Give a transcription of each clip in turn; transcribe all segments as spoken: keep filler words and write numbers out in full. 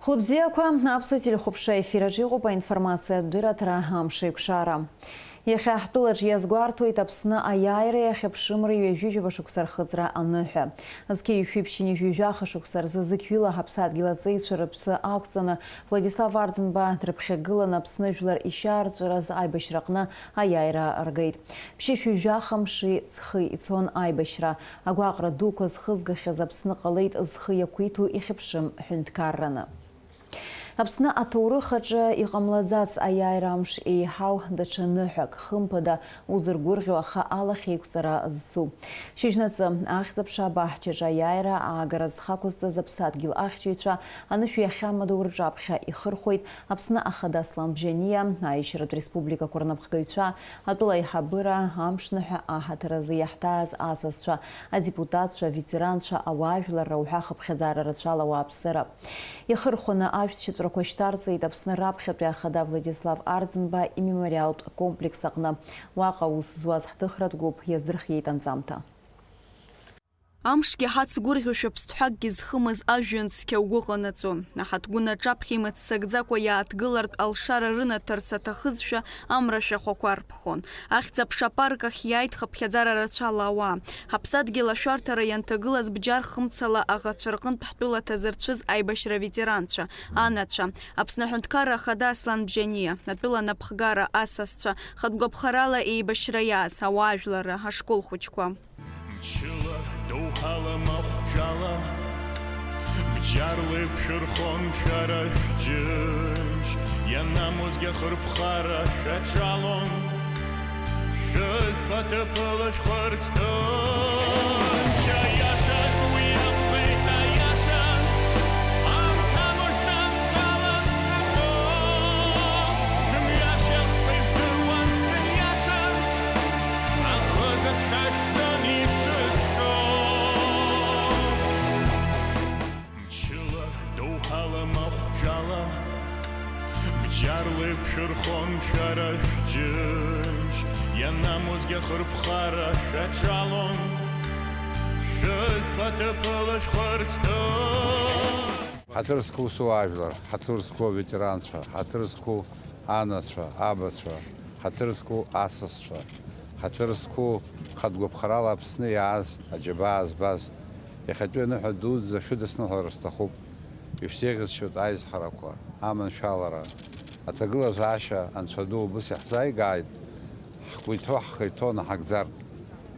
Хәлыбзиақәа, аԥсуа телехәаԥшра ефир аҿы иҟоуп аинформациатә дырраҭара «Амш еиқәшара». Иахьа ҳтәылаҿ иазгәарҭоит Аԥсны аиааира иахьыԥшымра ҩажәи жәаба шықәса рхыҵра аныҳәа. Зқьи жәшәи ԥшьынҩажәи жәаха шықәса рзы зықьҩыла ҳаԥсадгьыл аҵеицәа рыԥсы ақәҵаны, Владислав Арӡынба дрыԥхьагыланы Аԥсны жәлар ишьаарҵәыраз аибашьраҟны аиааира ргеит. Ԥшьышәи жәаха мши ҵхи ицон аибашьра. Агәаҟра дуқәа зхызгахьаз Аԥсны ҟалеит зхы иақәиҭу ихьыԥшым ҳәынҭқарраны. Аԥсны аҭоурых аҿы иҟамлаӡац аиааира амш еиҳау даҽа ныҳәак, хымԥада, узыргәырӷьо, аха алахь еиқәҵара зцу. Шьыжьнаҵы ахьӡ-аԥша абаҳчаҿы аиааира аагара зхы ақәызҵаз аԥсадгьыл ахьчаҩцәа анышә иахьамадоу рҿаԥхьа ихырхәеит Аԥсны Ахада Аслан Бжьаниа, аиашьаратә республикақәа рнапхгаҩцәа, атәыла аиҳабыра, амшныҳәа аҳаҭыр азы иаҳҭааз асасцәа, адепутатцәа, аветеранцәа, ауаажәларра уҳәа хыԥхьаӡара рацәала ауааԥсыра. Ихырхәаны ашәҭшьыҵәрақәа шьҭарҵеит Аԥсны раԥхьатәи ахада Владислав Арӡынба имемориалтә комплекс аҟны. Уаҟа аус зуаз ҳҭыхратә гәыԥ иаздырхиеит анҵамҭа. Амшгьы ҳацгәырӷьошәа ԥсҭҳәакгьы зхымыз ажәҩан цқьа угәы ҟанаҵон. Аҳаҭгәын аҿаԥхьа имыццакӡакәа иааҭгылартә алшара рынаҭарц аҭахызшәа амра ашәахәақәа арԥхон. Ахьӡ-аԥша апарк ахь иааит хыԥхьаӡара рацәала ауаа. Ҳаԥсадгьыл ашәарҭара ианҭагылаз бџьар хымцала аӷацәа рҟынтә ҳтәыла ҭазырцәыз аибашьра аветеранцәа, анацәа, Аԥсны Аҳәынҭқарра Ахада Аслан Бжьаниа, атәыла анапхгара асасцәа, хатә гәаԥхарала еибашьра иааз, ауаажәларра, ашкол хәыҷқәа. Мчыла, доуҳала, махәҿала, бџьарла иқәшәырхон шәара шәџьынџь, ианамуазгьы ахырԥхара шәаҿалон. Шәызқәа ҭыԥыла шәхырц ҭынч, аиашаз уи акәхеит, аиашаз, амҭамыжда анхалан шәатәоу, шәымҩашьахқәа ижәдыруан сыниашаз. Ахыза дшәаӡәӡәаны ишыжәдәо. Мчыла, доуҳала, махәҿала, бџьарла иқәшәырхон шәара шәџьынџь, ианамуазгьы ахырԥхара шәаҿалон, шәызқәа ҭыԥыла шәхырц ҭынч. Ҳаҭыр зқәу суаажәлар, ҳаҭыр зқәу аветеранцәа, ҳаҭыр зқәу анацәа, абацәа, ҳаҭыр зқәу асасцәа, ҳаҭыр зқәу хатә гәаԥхарала Аԥсны иааз аџьабаа збаз, иахьатәи аныҳәа дуӡӡа шәыдысныҳәалар сҭахуп. Ишәзеиӷьасшьоит аизҳарақәа, аманшәалара, аҭагылазаашьа Анцәа ду убыс иаҳзааигааит, ҳгәы иҭоу ҳхы иҭоу наҳагӡартә.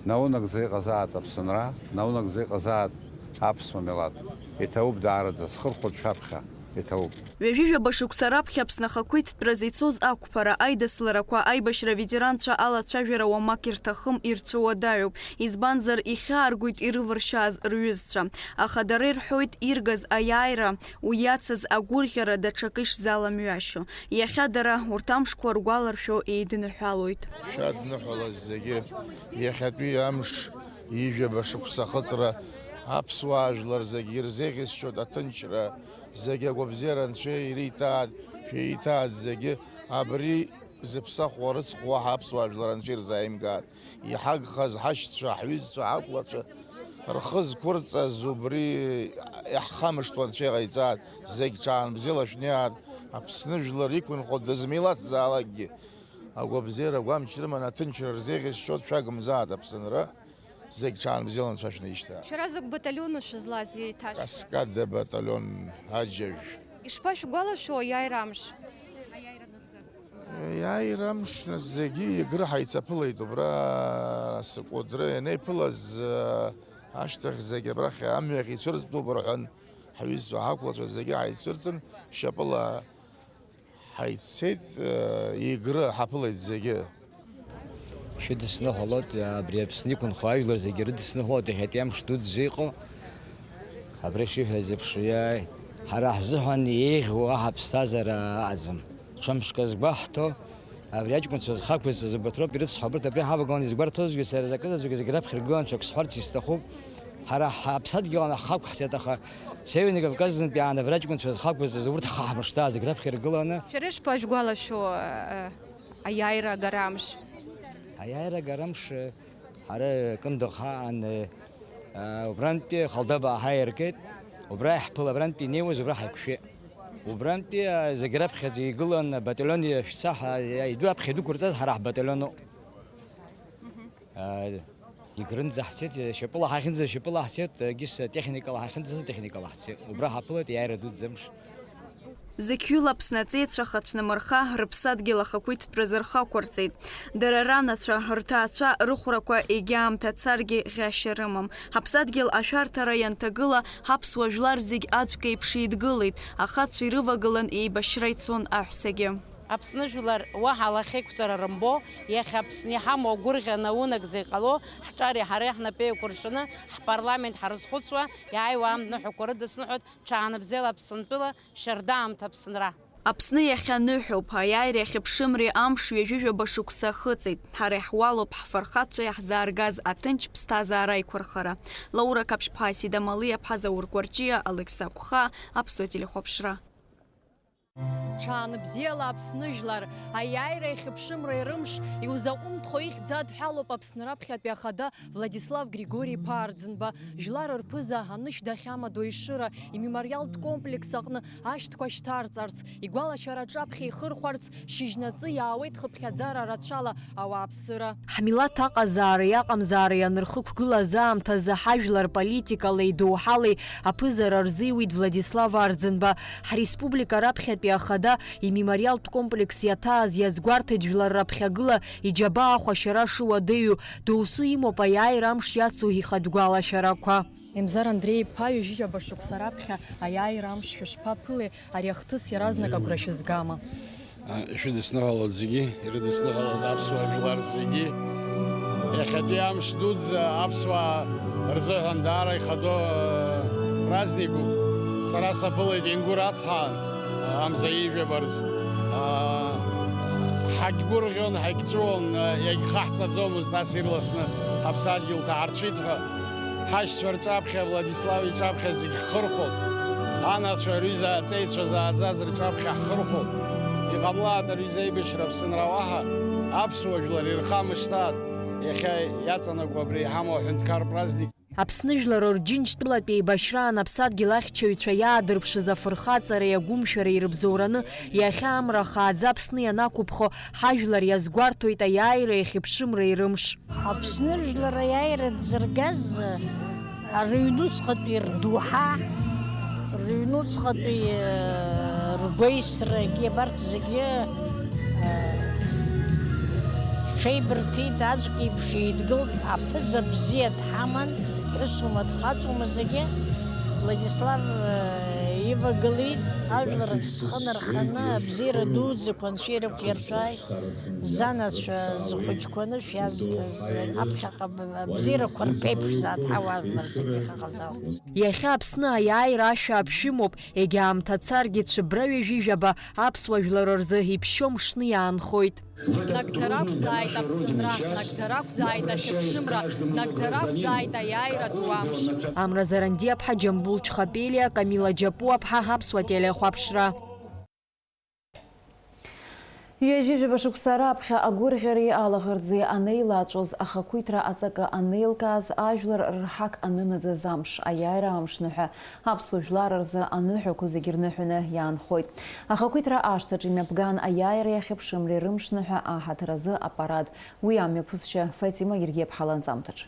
Наунагӡа иҟазаат Аԥсынра, наунагӡа иҟазаат аԥсуа милаҭ. Иҭабуп даараӡа, схырхәоит шәаԥхьа, иҭабуп. Ҩажәи жәаба шықәса раԥхьа Аԥсны ахақәиҭтәразы ицоз ақәԥара, аидысларақәа, аибашьра аветеранцәа алацәажәара уамак ирҭахым, ирцәыуадаҩуп. Избанзар, ихьааргоит ирываршьааз рҩызцәа. Аха дара ирҳәоит, иргаз аиааира, уи иацыз агәырӷьара даҽакы ишзаламҩашьо. Иахьа дара урҭ амшқәа ргәаларшәо еидныҳәалоит. Шәадныҳәалаз зегьы, иахьатәи амш ижәаба шықәса ахыҵра аԥсуаа жәлар зегьы ирзеиӷьасшьоит аҭынчра, зегьы агәабзиара Анцәа ириҭааит, шәеиҭааит зегьы. Абри зыԥсахуа рыцхә уаҳа аԥсуаа жәлар Анцәа ирзааимгааит. Иҳагхаз ҳашьцәа, ҳҩызцәа, ҳақәлацәа рхы зқәырҵаз убри иаҳхамышҭуа Анцәа иҟаиҵааит. Зегь ҽаанбзиала шәнеиааит. Аԥсны жәлар иқәынхо дызмилаҭзаалакгьы агәабзиара агәамч рыманы аҭынчра рзеиӷьасшьоит, шәагымзааит Аԥсынра. Зегь ҽаанбзиала Анцәа шәнеишьҭааит. Шәара закә баталиону шәызлаз еиҭашәҳәа? Каскада баталион, Аџьажә. Ишԥашәгәалашәо аиааира амш? Аиааира амш, нас, зегьы Егры ҳаицаԥылеит, убра асы Кәыдры ианеиԥылаз, ашьҭахь зегьы абрахь амҩахь ицәырҵтәуп рҳәан, ҳҩызцәа ҳақәлацәа зегьы ҳаицәырҵын, шьапыла ҳаиццеит, Егры ҳаԥылеит зегьы. Шәыдысныҳәалоит, абри Аԥсны иқәынхо ажәлар зегьы рыдысныҳәалоит, иахьатәи амш дуӡӡа иҟоу. Абри шиҳәаз еиԥш, иааи, ҳара ҳзыҳәан еиӷьу аҳ аԥсҭазаара аҟаӡам. Ҽа мшк азгәаҳҭо, абри аҷкәынцәа зхақәызҵаз убарҭ роуп ирыцҳау, абарҭ абри ҳавагыланы изгәарҭозгьы, сара закызаҵәык зегь раԥхьа иргыланы ҽак сҳәарц исҭахуп. Ҳара ҳаԥсадгьыл аны ҳхы ақәҳҵеит, аха Северный Кавказынтәи аан абра аҷкәынцәа зхақәызҵаз урҭ ҳхы ҳмыршҭаа зегь раԥхьа иргыланы. Шәара ишԥажәгәалашәо, э, аиааира агара амш? Аиааира агара амш, э, ҳара Кындыӷ ҳаан, э, э, убрантәи Халдабаа ҳаиргеит, убра иаҳԥыл, абрантәи инеиуаз убра ҳаиқәшәеит. Убрантәи, а, зегь раԥхьаӡа игылан абаталион шәца ҳәа, а, иду аԥхьа идәықәырҵаз ҳара ҳбаталионуп. А, егрынӡа ҳцеит, шьапыла ҳахьынӡа шьапыла ҳцеит, егьыс техникала ҳахьынӡа техникала ҳцеит. Убра ҳаԥылеит, иааира дуӡӡа амш. Зықьҩыла Аԥсны аҵеицәа хацәнымырха, рыԥсадгьыл ахақәиҭтәразы рхақәырҵеит. Дара ранацәа, рҭаацәа, рыхәрақәа егьа аамҭа царгьы ӷьашьа рымам. Ҳаԥсадгьыл ашәарҭара ианҭагыла, ҳаԥсуа жәлар зегь аӡәк еиԥш еидгылеит, ахацәа ирывагылан еибашьра ицон аҳәсагьы. Аԥсны жәлар уаҳа лахьеиқәҵара рымбо, иахьа Аԥсны иҳамоу агәырӷьа наунагӡа иҟало, ҳҿареи ҳареи ҳнапы еикәыршаны, ҳпарламент ҳарызхәыцуа, иааиуа амдныҳәақәа рыдысныҳәоит. Ҽаанбзиала Аԥсынтәыла, шьарда аамҭа Аԥсынра! Аԥсны иахьа ныҳәоуп, аиааиреи ахьыԥшымреи амш ҩажәижәаба шықәса ахыҵит. Ҳара иаҳуалуп ҳфырхацәа иаҳзааргаз аҭынч ԥсҭазаара аиқәырхара. Лаура Қаԥшьԥҳа, Сида Малиаԥҳа, Заур Кәарҷиа, Алықьса Кәха, Аԥсуа телехәаԥшра. Ҽаанбзиала Аԥсны жәлар, аиааира иахьыԥшымреи рымш иузаҟәымҭхо ихьӡ адҳәалоуп Аԥсны раԥхьатәи ахада Владислав Григори-иԥа Арӡынба. Жәлар рԥыза анышә дахьамадоу Ешыра имемориалтә комплекс аҟны ашәҭқәа шьҭарҵарц, игәалашәара аҿаԥхьа ихырхәарц шьыжьнаҵы иаауеит хыԥхьаӡара рацәала ауааԥсыра. Ҳмилаҭ аҟазаареи аҟамзаареи анырхықәгылаз аамҭазы ҳажәлар политикалеи доуҳалеи аԥызара рзиуит Владислав Арӡынба. Ҳреспублика раԥхьатәи ахада имемориалтә комплекс иаҭааз иазгәарҭеит жәлар раԥхьагыла иџьабаа ахәашьара шыуадаҩу, доусы имоуп аиааира амш иацу ихатә гәалашәарақәа. Емзар Андреи-иԥа, ҩажәижәаба шықәса раԥхьа аиааира амш шәышԥаԥылеи, ари ахҭыс иаразнак агәра шәызгама? А, ишәыдысныҳәалоит зегьы, ирыдысныҳәалоит аԥсуа жәлар зегьы. Иахьатәи амш дуӡӡа аԥсуаа рзыҳәан даара ихадоу, а, праздникуп. Сара саԥылеит Ингәыр ацҳа, а, амза ижәабарц. А, ҳагьгәырӷьон, ҳагьҵәыуон, а, иагьхаҳҵаӡомызт ас ирласны ҳаԥсадгьыл ҭаҳарцәит ҳәа. Ҳашьцәа рҿаԥхьа, Владислав иҿаԥхьа зегь ҳхырхәон. Анацәа рҩыза аҵеицәа зааӡаз рҿаԥхьа ҳхырхәон. Иҟамлааит ари аибашьра Аԥсынра уаҳа аԥсуа жәлар ирхамышҭаат, иахьа иаҵанакуа абри иҳамоу аҳәынҭқар праздник. Аԥсны жәлар Џьынџьтәылатәи еибашьраан аԥсадгьыл ахьчаҩцәа иаадырԥшыз афырхаҵареи агәымшәареи рыбзоураны иахьа амра хааӡа Аԥсны ианақәыԥхо ҳажәлар иазгәарҭоит аиааира иахьыԥшымреи рымш. Аԥсны жәлар аиааира дзыргаз рыҩнуҵҟатәи рдоуҳа, рыҩнуҵҟатәи, э, ргәеисрагьы абарҭ зегьы, э, рҽеибырҭеит, аӡәк иеиԥш еидгылт, аԥыза бзиа дҳаман, ԥҳәысума дхаҵоума зегьы. Владислав, э, ивагылеит, ажәларахь зхы нарханы, абзиара дуӡӡақәа анцәа ирықәиршәааит. Занацәа зхәыҷқәа анышә иазҭаз аԥхьаҟа абзиарақәа рԥеиԥшзааит ҳауаажәлар зегьы ихаҟазалт. Иахьа Аԥсны аиааира ашәа аԥшәымоуп, егьа аамҭа царгьы цәыббра ҩажәижәаба аԥсуа жәлар рзы иԥшьоу мшны иаанхоит. Нагӡара ақәзааит Аԥсынра, нагӡара ақәзааит ашәыԥшымра, нагӡара ақәзааит аиааира ду амш. Амра Зарандиаԥҳа, Џьамбул Чхапелиа, Камила Џьапуаԥҳа, Аԥсуа телехәаԥшра. Ҩажәижәаба шықәса раԥхьа агәырӷьареи алаӷырӡи анеилаҵәоз, ахақәиҭра аҵакы анеилкааз, ажәлар рҳақ анынаӡаз амш, аиааира амшныҳәа, аԥсуа жәлар рзы аныҳәақәа зегьы рныҳәаны иаанхоит. Ахақәиҭра ашҭаҿ имҩаԥган аиааира иахьыԥшымреи рымшныҳәа аҳаҭыр азы апарад. Уи амҩаԥысшьа Фатима Гергиаԥҳа ланҵамҭаҿы.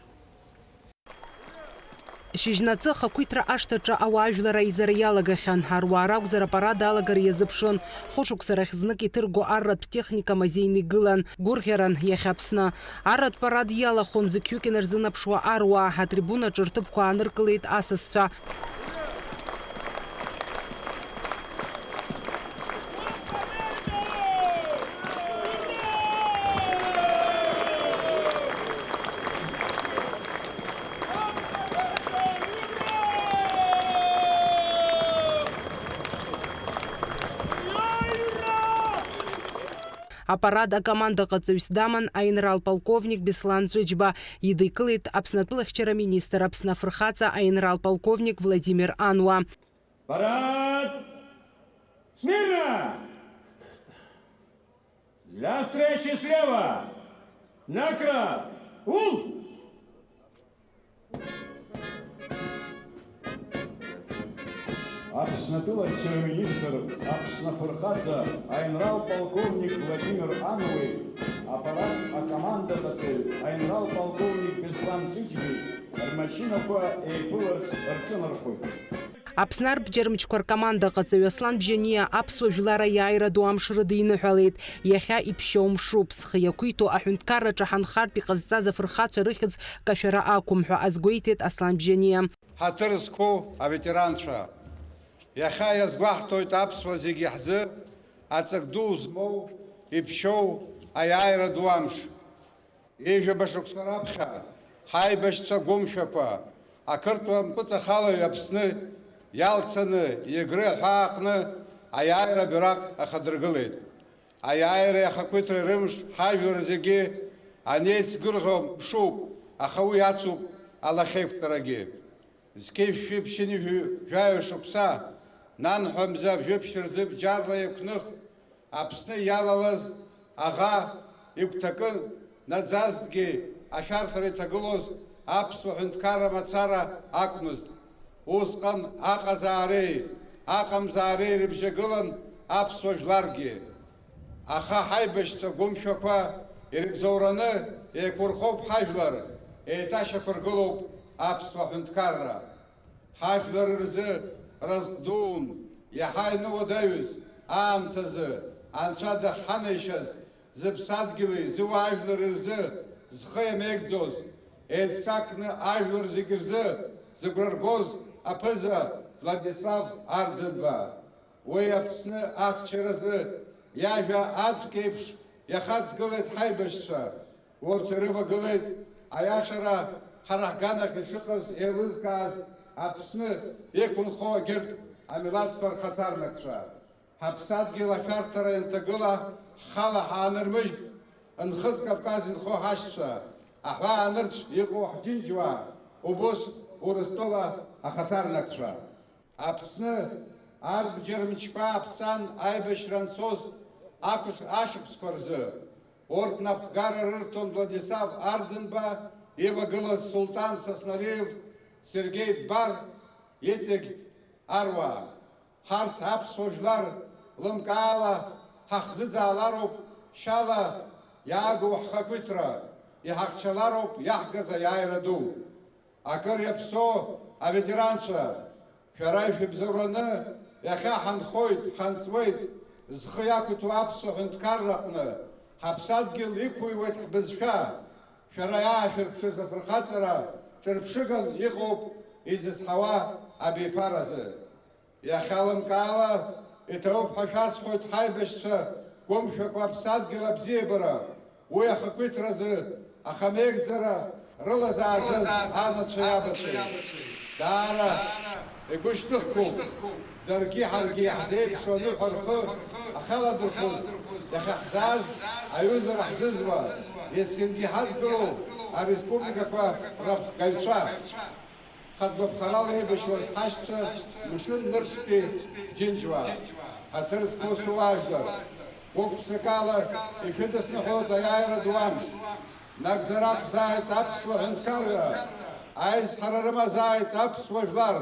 Шьыжьнаҵы ахақәиҭра ашҭаҿы ауаажәлар аизара иалагахьан. Аруаа ракәзар, апарад алагара иазыԥшын. Хәышықәса рахь знык иҭырго арратә техника мазеины игылан. Гәырӷьаран иахьа Аԥсны. Арратә парад иалахәын зықьҩык инарзынаԥшуа аруаа, атрибунаҿы рҭыԥқәа ааныркылеит асасцәа. Апарад акомандаҟаҵаҩс даман аинрал-полковник Беслан Ҵәыџьба, идикылеит Аԥсны атәылахьчара министр, Аԥсны афырхаҵа аинрал-полковник Владимир Ануа. Парад! Смирно! Для встречи слева! Накра! Ул! Аԥсны атәылахьчара министр, Аԥсны афырхаҵа, аинрал полковник Владимир Ануеи, аппарат акомандаҟаҵаҩ, аинрал полковник Беслан Ҵәыџьбеи рмашьынақәа еиԥыларц рҿынархоит. Аԥсны арбџьар мчқәа ркомандаҟаҵаҩ Аслан Бжьаниа аԥсуа жәлар аиааира ду амш рыдиныҳәалеит. Иахьа иԥшьоу мшуп, зхы иақәиҭу аҳәынҭқарраҿы ҳанхартә иҟазҵаз афырхацәа рыхьӡ кашәара ақәым ҳәа азгәеиҭеит Аслан Бжьаниа. Ҳаҭыр зқәу аветеранцәа, иахьа иазгәаҳҭоит аԥсуа зегьы ҳзы аҵак ду змоу, иԥшьоу аиааира ду амш. Ҩажәаба шықәса раԥхьа ҳаибашьцәа гәымшәақәа ақырҭуа мпыҵахалаҩ Аԥсны иалцаны Егры аҳәаа аҟны аиааира абираҟ ахадыргылеит. Аиааиреи ахақәиҭреи рымш ҳажәлар зегьы анеицгәырӷьо мшуп, аха уи ацуп алахьеиқәҵарагьы. Зқьи жәшәи ԥшьынҩажәи жәаҩа шықәса, нанҳәа мза жәиԥшь рзы бџьарла иақәных, Аԥсны иалалаз аӷа игәҭакы наӡазҭгьы ашәарҭара иҭагылоз аԥсуа ҳәынҭқарра мацара акәмызт. Усҟан аҟазаареи аҟамзаареи рыбжьагылан аԥсуа жәларгьы. Аха ҳаибашьцәа гәымшәақәа ирыбзоураны еиқәырхоуп ҳажәлар, еиҭашьақәыргылоуп аԥсуа ҳәынҭқарра. Ҳажәлар рзы разҟ дуун, иаҳа иануадаҩыз аамҭазы Анцәа дахьҳанаишьаз, зыԥсадгьыли зыуаажәлари рзы зхы иамеигӡоз, еицҿакны ажәлар зегьы рзы зыгәра ргоз аԥыза Владислав Арӡынба. Уи Аԥсны ахьчаразы иажәа аӡәк еиԥш иахаҵгылеит ҳаибашьцәа. Урҭ ирывагылеит аиашара ҳара ҳганахь ишыҟаз еилызкааз Аԥсны иқәынхо егьырҭ амилаҭқәа рхаҭарнакцәа. Ҳаԥсадгьыл ашәарҭара ианҭагыла, ҳхала ҳаанырмыжьт, Нхыҵ Кавказ инхо ҳашьцәа, аҳәаа анырцә иҟоу ҳџьынџьуаа, убыс Урыстәыла ахаҭарнакцәа. Аԥсны арбџьар мчқәа аԥҵан аибашьра анцоз ақәыш-, ашықәсқәа рзы, урҭ напхгара рырҭон Владислав Арӡынба ивагылаз Султан Сасналиев, Сергеи Дбар иҵегь аруаа. Ҳарҭ аԥсуа жәлар лымкаала ҳахӡыӡаалароуп шьала иаагоу ҳхақәиҭра, иҳахьчалароуп иаҳгаз аиааира ду. Акыр иаԥсоу аветеранцәа, шәара ишәыбзоураны иахьа ҳанхоит, ҳанҵуеит, зхы иақәиҭу аԥсуа ҳәынҭқарра аҟны ҳаԥсадгьыл иқәыҩуеит ҳбызшәа. Шәара иаашәырԥшыз афырхаҵара ҿырԥшыган иҟоуп изызҳауа абиԥаразы. Иахьа лымкаала иҭабуп ҳәа шәасҳәоит ҳаибашьцәа гәымшәақәа аԥсадгьыл абзиабара, уи ахақәиҭразы ахамеигӡара рылазааӡаз анацәа иабацәеи. Даара игәышьҭыхгоуп, даргьы ҳаргьы иаҳзеиԥшу аныҳәа рхы ахьаладырхәыз, иахьа ҳзааз аҩызара ҳзызуа, есқьынгьы иҳадгылоу ареспубликақәа рнапхгаҩцәа. Хатәгәаԥхарала еибашьуаз ҳашьцәа мшын нырцәтәи џьынџьуаа, ҳаҭыр зқәу суаажәлар, гәык-ԥсыкала ишәыдысныҳәалоит аиааира ду амш. Нагӡара ақәзааит аԥсуа ҳәынҭқарра, аизҳара рымазааит аԥсуа жәлар,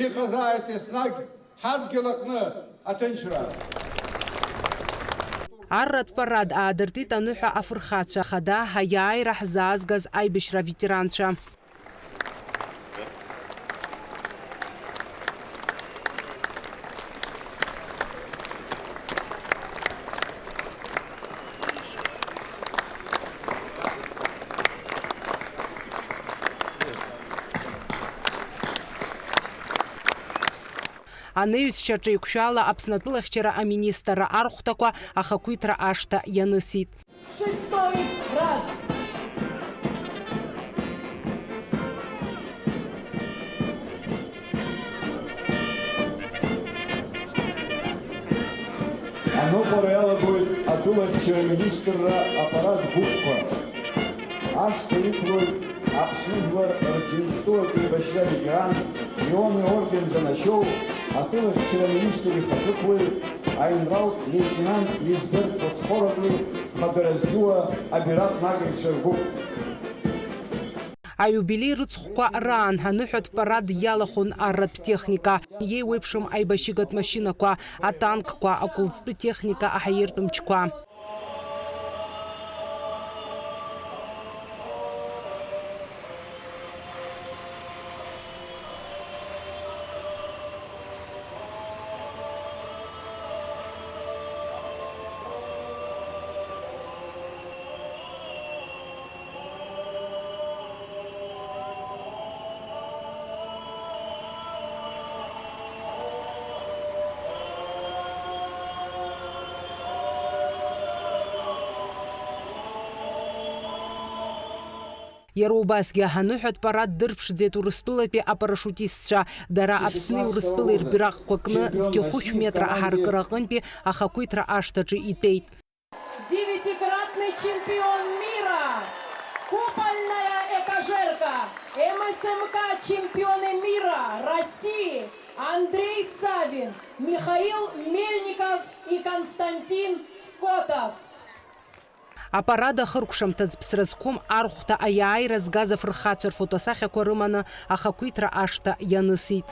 иҟазааит еснагь ҳадгьыл аҟны аҭынчра. Арратә парад аадыртит аныҳәа афырхацәа, хада аиааира ҳзаазгаз аибашьра аветеранцәа. Анаҩсшьаҿа еиқәшәала Аԥсны атәылахьчара аминистрра архәҭақәа ахақәиҭра ашҭа ианысит. Шестой раз. Аныҟәара иалагоит атәылахьчара министрра аппарат гәыԥқәа. Ашҭа иқәлоит Аԥсны жәлар Рџьынџьтәылатә еибашьра ветеран, Леон иорден занашьоу, атәылахьчара министр ихаҿықәлеи, аинрал леитенант Ездор Коцхоратәи хадара ззуа абираҟ награҩцәа ргәыԥ. Аиубилеи рыцхәқәа раан аныҳәатә парад иалахәын арратә техника, еиуеиԥшым аибашьыгатә машьынақәа, атанкқәа, акәылӡтәы техника, аҳаиртә мчқәа. Иара убасгьы аныҳәатә парад дырԥшӡеит Урыстәылатәи апарашиутистцәа. Дара Аԥсни Урыстәылеи рбираҟқәа кны зқьы хәышә метра аҳаракыра аҟынтәи ахақәиҭра ашҭаҿы итәеит. Девятикратный чемпион мира, купольная этажерка, М С М К чемпионы мира России Андрей Савин, Михаил Мельников и Константин Котов. Апарад ахыркәшамҭаз Ԥсра зқәым архәҭа аиааира згаз афырхацәа рфотосахьақәа рыманы ахақәиҭра ашҭа ианысит.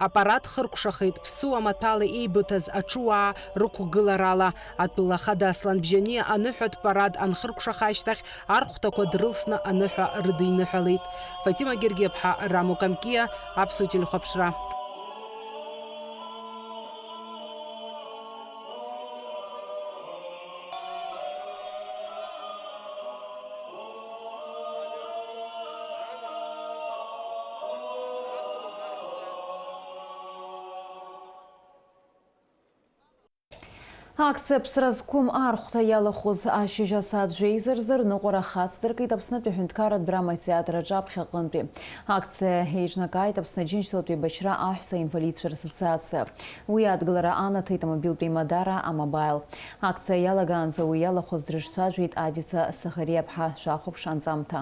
Апарад хыркәшахеит ԥсуа маҭәала еибыҭаз аҽуаа рықәгыларала. Атәыла ахада Аслан Бжьаниа аныҳәатә парад анхыркәшаха ашьҭахь, архәҭақәа дрылсны аныҳәа рыдиныҳәалеит. Фатима Гергиаԥҳа, Рамо Камкиа, Аԥсуа телехәаԥшра. Акциа Ԥсра зқәым архәҭа иалахәыз ашьыжь асааҭ жәеиза рзы рныҟәара хацдыркит Аԥснытәи аҳәынҭқарратә драма театр аҿаԥхьа аҟынтәи. Акциа еиҿнакааит Аԥсны Аџьынџьтәылатә еибашьра аҳәса инвалидцәа рассоциациа. Уи адгылара анаҭеит амобилтә еимадара А-Мобаил. Акциа иалагаанӡа уи иалахәыз дрыҿцәажәеит Адица Сахариаԥҳа. Шәахәаԥш анҵамҭа.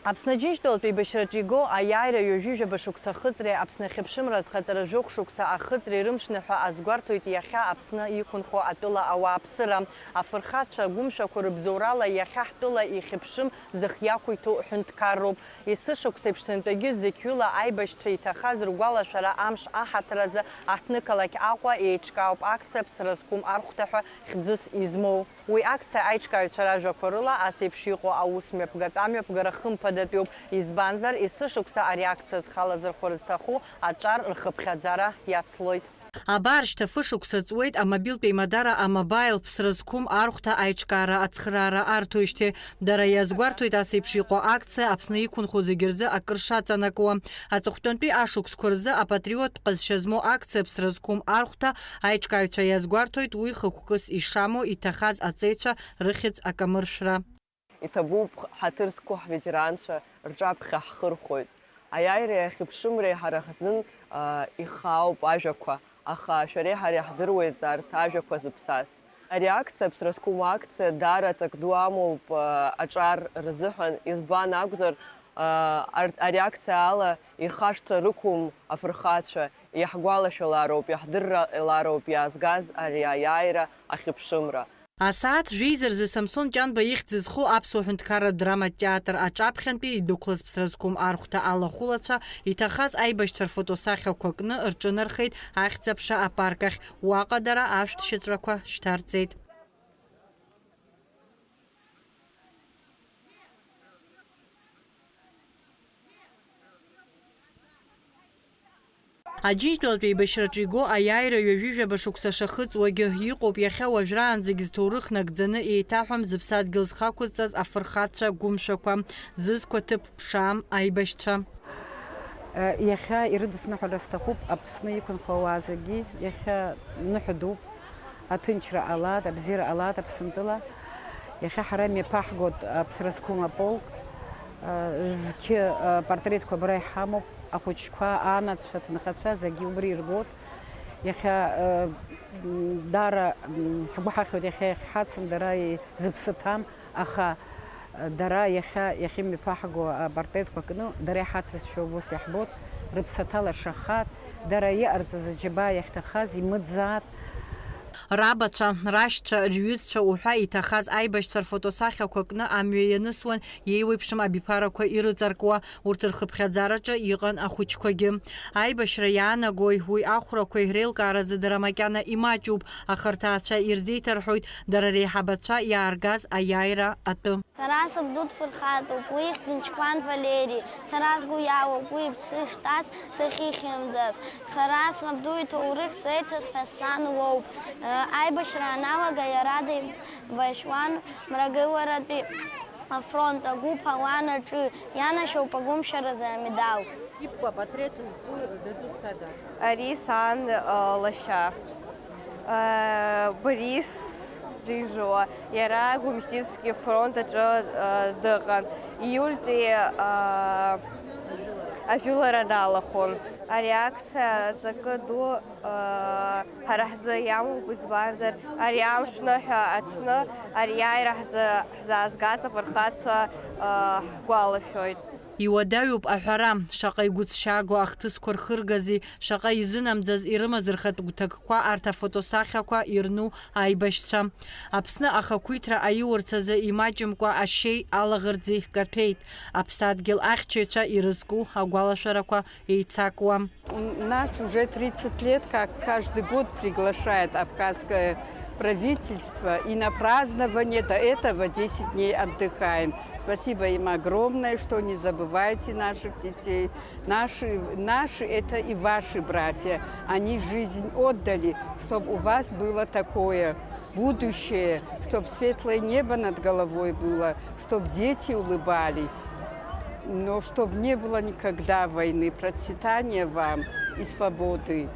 Аԥсны Аџьынџьтәылатә еибашьраҿы игоу аиааира ҩажәи жәаба шықәса ахыҵреи Аԥсны ахьыԥшымра азхаҵара жәохә шықәса ахыҵреи рымшны ҳәа азгәарҭоит иахьа Аԥсны иқәынхо атәыла ауааԥсыра. Афырхацәа гәымшәақәа рыбзоурала иахьа ҳтәыла ихьыԥшым зых иақәиҭу ҳәынҭқарроуп. Есышықәса еиԥш сынтәагьы зықьҩыла аибашьцәа иҭахаз ргәалашәара амш аҳаҭыр азы аҳҭнықалақь Аҟәа еиҿкаауп акциа Ԥсра зқәым архәҭа ҳәа хьӡыс измоу. Уи акциа аиҿкааҩцәа ражәақәа рыла, ас еиԥш иҟоу аус мҩаԥгатә амҩаԥгара хымԥадатәиуп, избанзар, есышықәса ари акциа зхалазырхәыр зҭаху аҿар рхыԥхьаӡара иацлоит. Абар, шьҭа фышықәса ҵуеит, амобилтә еимадара А-Мобаил Ԥсра зқәым архәҭа аиҿкаара ацхыраара арҭоижьҭеи. Дара иазгәарҭоит ас еиԥш иҟоу акциа Аԥсны иқәынхо зегьы рзы акыр шаҵанакуа. Аҵыхәтәантәи ашықәсқәа рзы апатриоттә ҟазшьа змоу акциа Ԥсра зқәым архәҭа аиҿкааҩцәа иазгәарҭоит уи хықәкыс ишамоу, иҭахаз аҵеицәа рыхьӡ акамыршәра. Иҭабуп ҳаҭыр зқәу ҳветеранцәа рҿаԥхьа ҳхырхәоит. Аиааиреи ахьыԥшымреи ҳара ҳзын, а, ихаауп ажәақәа, аха шәареи ҳареи ҳдыруеит арҭ ажәақәа зыԥсаз. Ари акциа Ԥсра зқәым акциа даара ҵак ду амоуп, а, аҿар рзыҳәан, избан акәзар, а, арҭ, ари акциа ала ихашҭра рықәым афырхацәа, иаҳгәалашәалароуп, иаҳдырралароуп иаазгаз ари аиааира ахьыԥшымра. Асааҭ жәеиза рзы Самсон Ҷанба ихьӡ зху аԥсуа ҳәынҭқарратә драматә театр аҿаԥхьантәи идәықәлаз Ԥсра зқәым архәҭа алахәылацәа иҭахаз аибашьцәа рфотосахьақәа кны рҿынархеит Ахьӡ-аԥша апарк ахь, уаҟа дара ашәҭшьыҵәрақәа шьҭарҵеит. Аџьынџьтәылатә еибашьраҿы игоу аиааира ҩажәи жәаба шықәса шахыҵуагьы иҟоуп, иахьа уажәраанӡагь зҭоурых нагӡаны еиҭаҳәам зыԥсадгьыл зхақәызҵаз афырхацәа гәымшәақәа, зызқәа ҭыԥ ԥшаам аибашьцәа. Иахьа ирыдысныҳәара сҭахуп Аԥсны иқәынхо ауаа зегьы, иахьа ныҳәа дууп, аҭынчра ҟалааит, абзиара ҟалааит Аԥсынтәыла. Иахьа ҳара имҩаԥаҳгоит Аԥсра зқәым аполк, зқьы апортретқәа абра иҳамоуп. Ахәыҷқәа, анацәа, аҭынхацәа зегьы убри ирбоит. Иахьа, э, м, даара, м, ҳгәы ҳахьуеит, иахьа иахьҳацым дара и-, зыԥсы ҭам, аха, э, дара иахьа иахьымҩаԥаҳго апартретқәа кны, дара иҳацызшәа убас иаҳбоит, рыԥсаҭа лашахаат, дара иҟарҵаз аџьабаа иахьҭахаз имыӡаат. Рабацәа, рашьцәа, рҩызцәа уҳәа иҭахаз аибашьцәа рфотосахьақәа кны амҩа ианысуан, еиуеиԥшым абиԥарақәа ирыҵаркуа, урҭ рхыԥхьаӡараҿы иҟан ахәыҷқәагьы. Аибашьра иаанагои, уи ахәрақәеи реилкааразы дара макьана имаҷуп, аха рҭаацәа ирзеиҭарҳәоит дара реиҳабацәа иааргаз аиааира атәы. Сара сабду дфырхаҵоуп, уи ихьӡ Нчықьван Валери. Сара сгәы иалоуп, уи иԥсы шҭаз, сахьихьымӡаз. Сара сабду иҭоурых зеиҭасҳәаз сан лоуп. Аибашьра аналага иара деибашьуан Мрагыларатәи афронт агәыԥ ауан аҿы, ианашьоуп агәымшәаразы амедал. Ибкәа апатреҭ зтәу дыӡу сада? Ари сан, э, лашьа, э, Борис Џьынџьуа, иара Гәымсҭицки фронт аҿы, э, дыҟан. Ииультәи, э, ажәылара далахәын. Ари акциа аҵакы ду, э, ҳара ҳзы иамоуп, избанзар, ари амш ныҳәа аҽны ариааира ҳзы, ҳзаазгаз афырхацәа, э, ҳгәалашәоит. Иуадаҩуп аҳәара, шаҟа игәыҭшьааго ахҭысқәа рхыргази, шаҟа изынамӡаз ирымаз рхатә гәҭакқәа арҭ афотосахьақәа ирну аибашьцәа. Аԥсны ахақәиҭра аиурц азы имаҷымкәа ашьеи алаӷырӡи каҭәеит, аԥсадгьыл ахьчаҩцәа ирызку агәалашәарақәа еицакуа. У нас уже тридцать лет, как каждый год приглашает абхазское правительство, и на празднование до этого десять дней отдыхаем. Спасибо им огромное, что не забывайте наших детей. Наши, наши — это и ваши братья. Они жизнь отдали, чтоб у вас было такое будущее, чтоб светлое небо над головой было, чтоб дети улыбались, но чтоб не было никогда войны. Процветания вам и свободы.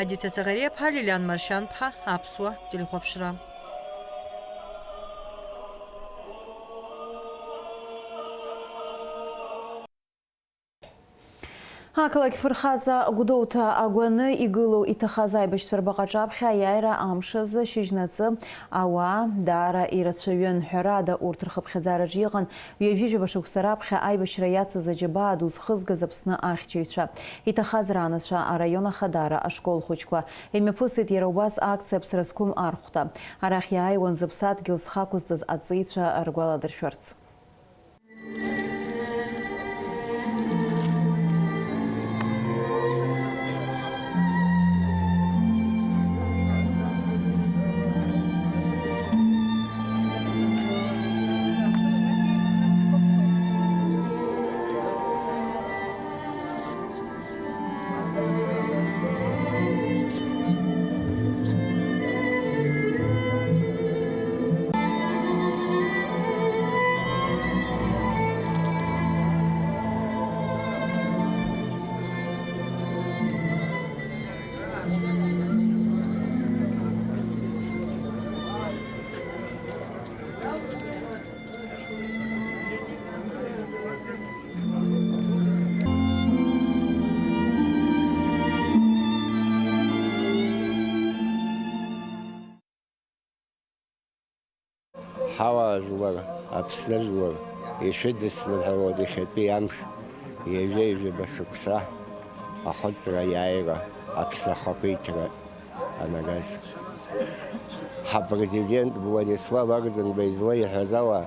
Адица Саӷариаԥҳа, Лилиан Маршьанԥҳа, Аԥсуа телехәаԥшра. Ақалақь фырхаҵа Гәдоуҭа агәаны игылоу иҭахаз аибашьцәа рбаҟа аҿаԥхьа аиааира амш азы шьыжьнаҵы ауаа даара ирацәаҩын. Ҳәарада, урҭ рхыԥхьаӡараҿы иҟан ҩажәижәаба шықәса раԥхьа аибашьра иацыз аџьабаа ду зхызгаз Аԥсны ахьчаҩцәа. Иҭахаз ранацәа, араион ахадара, ашкол хәыҷқәа. Имҩаԥысит иара убас акциа Аԥсра зқәым архәҭа. Арахь иааиуан зыԥсадгьыл зхы ақәызҵаз аҵеицәа ргәаладыршәарц. Ҳауаажәлар, Аԥсны жәлар, ишәыдысныҳәалоит иахьатәи амш, ҩажәа-ҩажәаба шықәса. Ахыҵра, аиааира, Аԥсны ахақәиҭра анагаз. Ҳапрезидент Владислав Арӡынба излеиҳәаз ала,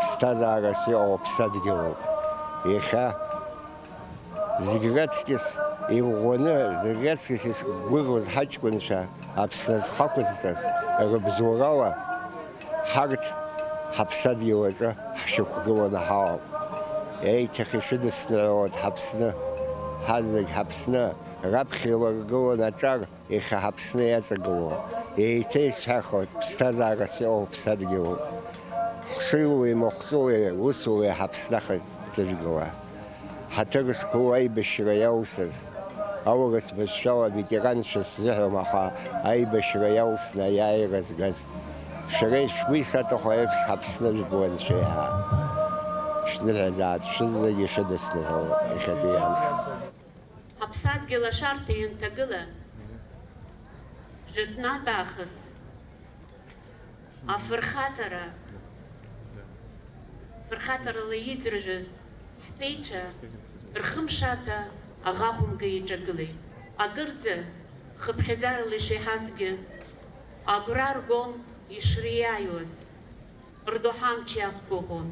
ԥсҭазаарас иҟоу аԥсадгьылуп. Иахьа зегь раҵкьыс иӷәӷәаны, зегь раҵкьыс изгәырӷьоз ҳаҷкәынцәа Аԥсны зхақәызҵаз рыбзоурала ҳарҭ ҳаԥсадгьыл аҿы ҳшьақәгыланы ҳаауп. Еиҭах ишәыдысныҳәалоит ҳаԥсны, ҳазегь ҳаԥсны, раԥхьа иларгылон аҿар, иахьа ҳаԥсны иаҵагылоуп. Еиҭа исҳәахуеит, ԥсҭазаарас иҟоу ԥсадгьылуп. Хшыҩлеи махәҿылеи усулеи ҳаԥсны ахьӡыжәгала. Ҳаҭыр зқәу аибашьра иалсыз, аурыс бызшәала ветеранцәа сзыҳәом, аха аибашьра иалсны аиааира згаз, шәара шәгәы ишаҭаху еиԥш ҳаԥсны жәбо анцәа иҳәа. Шәныҳәазаат шәызегьы шәыдысныҳәало иахьатәи амш. Ҳаԥсадгьыл ашәарҭа ианҭагыла, жәытәнатә аахыс афырхаҵара, фырхаҵарала иӡырҩыз ҳҵеицәа рхымшаҭа аӷа хәымга иҿагылеит. Акырӡа хыԥхьаӡарала ишеиҳазгьы агәра ргон ишриааиуаз, рдоуҳа амч иақәгәыӷуан.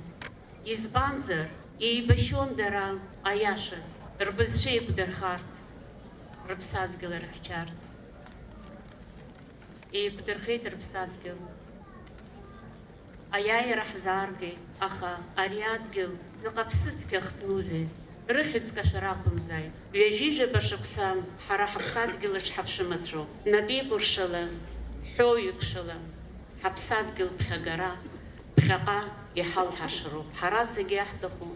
Избанзар, еибашьуан дара, аиашаз, рбызшәа еиқәдырхарц, рыԥсадгьыл рыхьчарц. Еиқәдырхеит рыԥсадгьыл. Аиааира ҳзааргеит, аха ари адгьыл заҟа ԥсыцқьа хтнузеи! Рыхьӡ кашәар акәымзааит. Ҩажәижәаба шықәса ҳара ҳаԥсадгьыл аҿы ҳаԥшәымацәоуп. Напеикәыршала, ҳәоуҩыкшала, ҳаԥсадгьыл ԥхьагара, ԥхьаҟа иҳалҳашароуп. Ҳара зегьы иаҳҭаху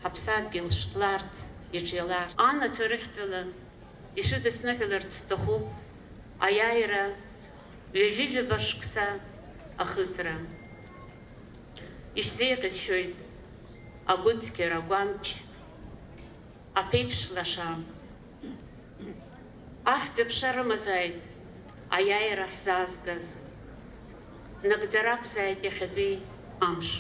ҳаԥсадгьыл шәҭларц, иҿиаларц. Анацәа рыхьӡала ишәыдысныҳәаларц сҭахуп аиааира ҩажәижәаба шықәса ахыҵра. Ишәзеиӷьасшьоит агәыцқьара, агәамч, аԥеиԥш лаша. Ахьӡ-аԥша рымазааит аиааира ҳзаазгаз. Нагӡара акәзааит иахьатәи амш.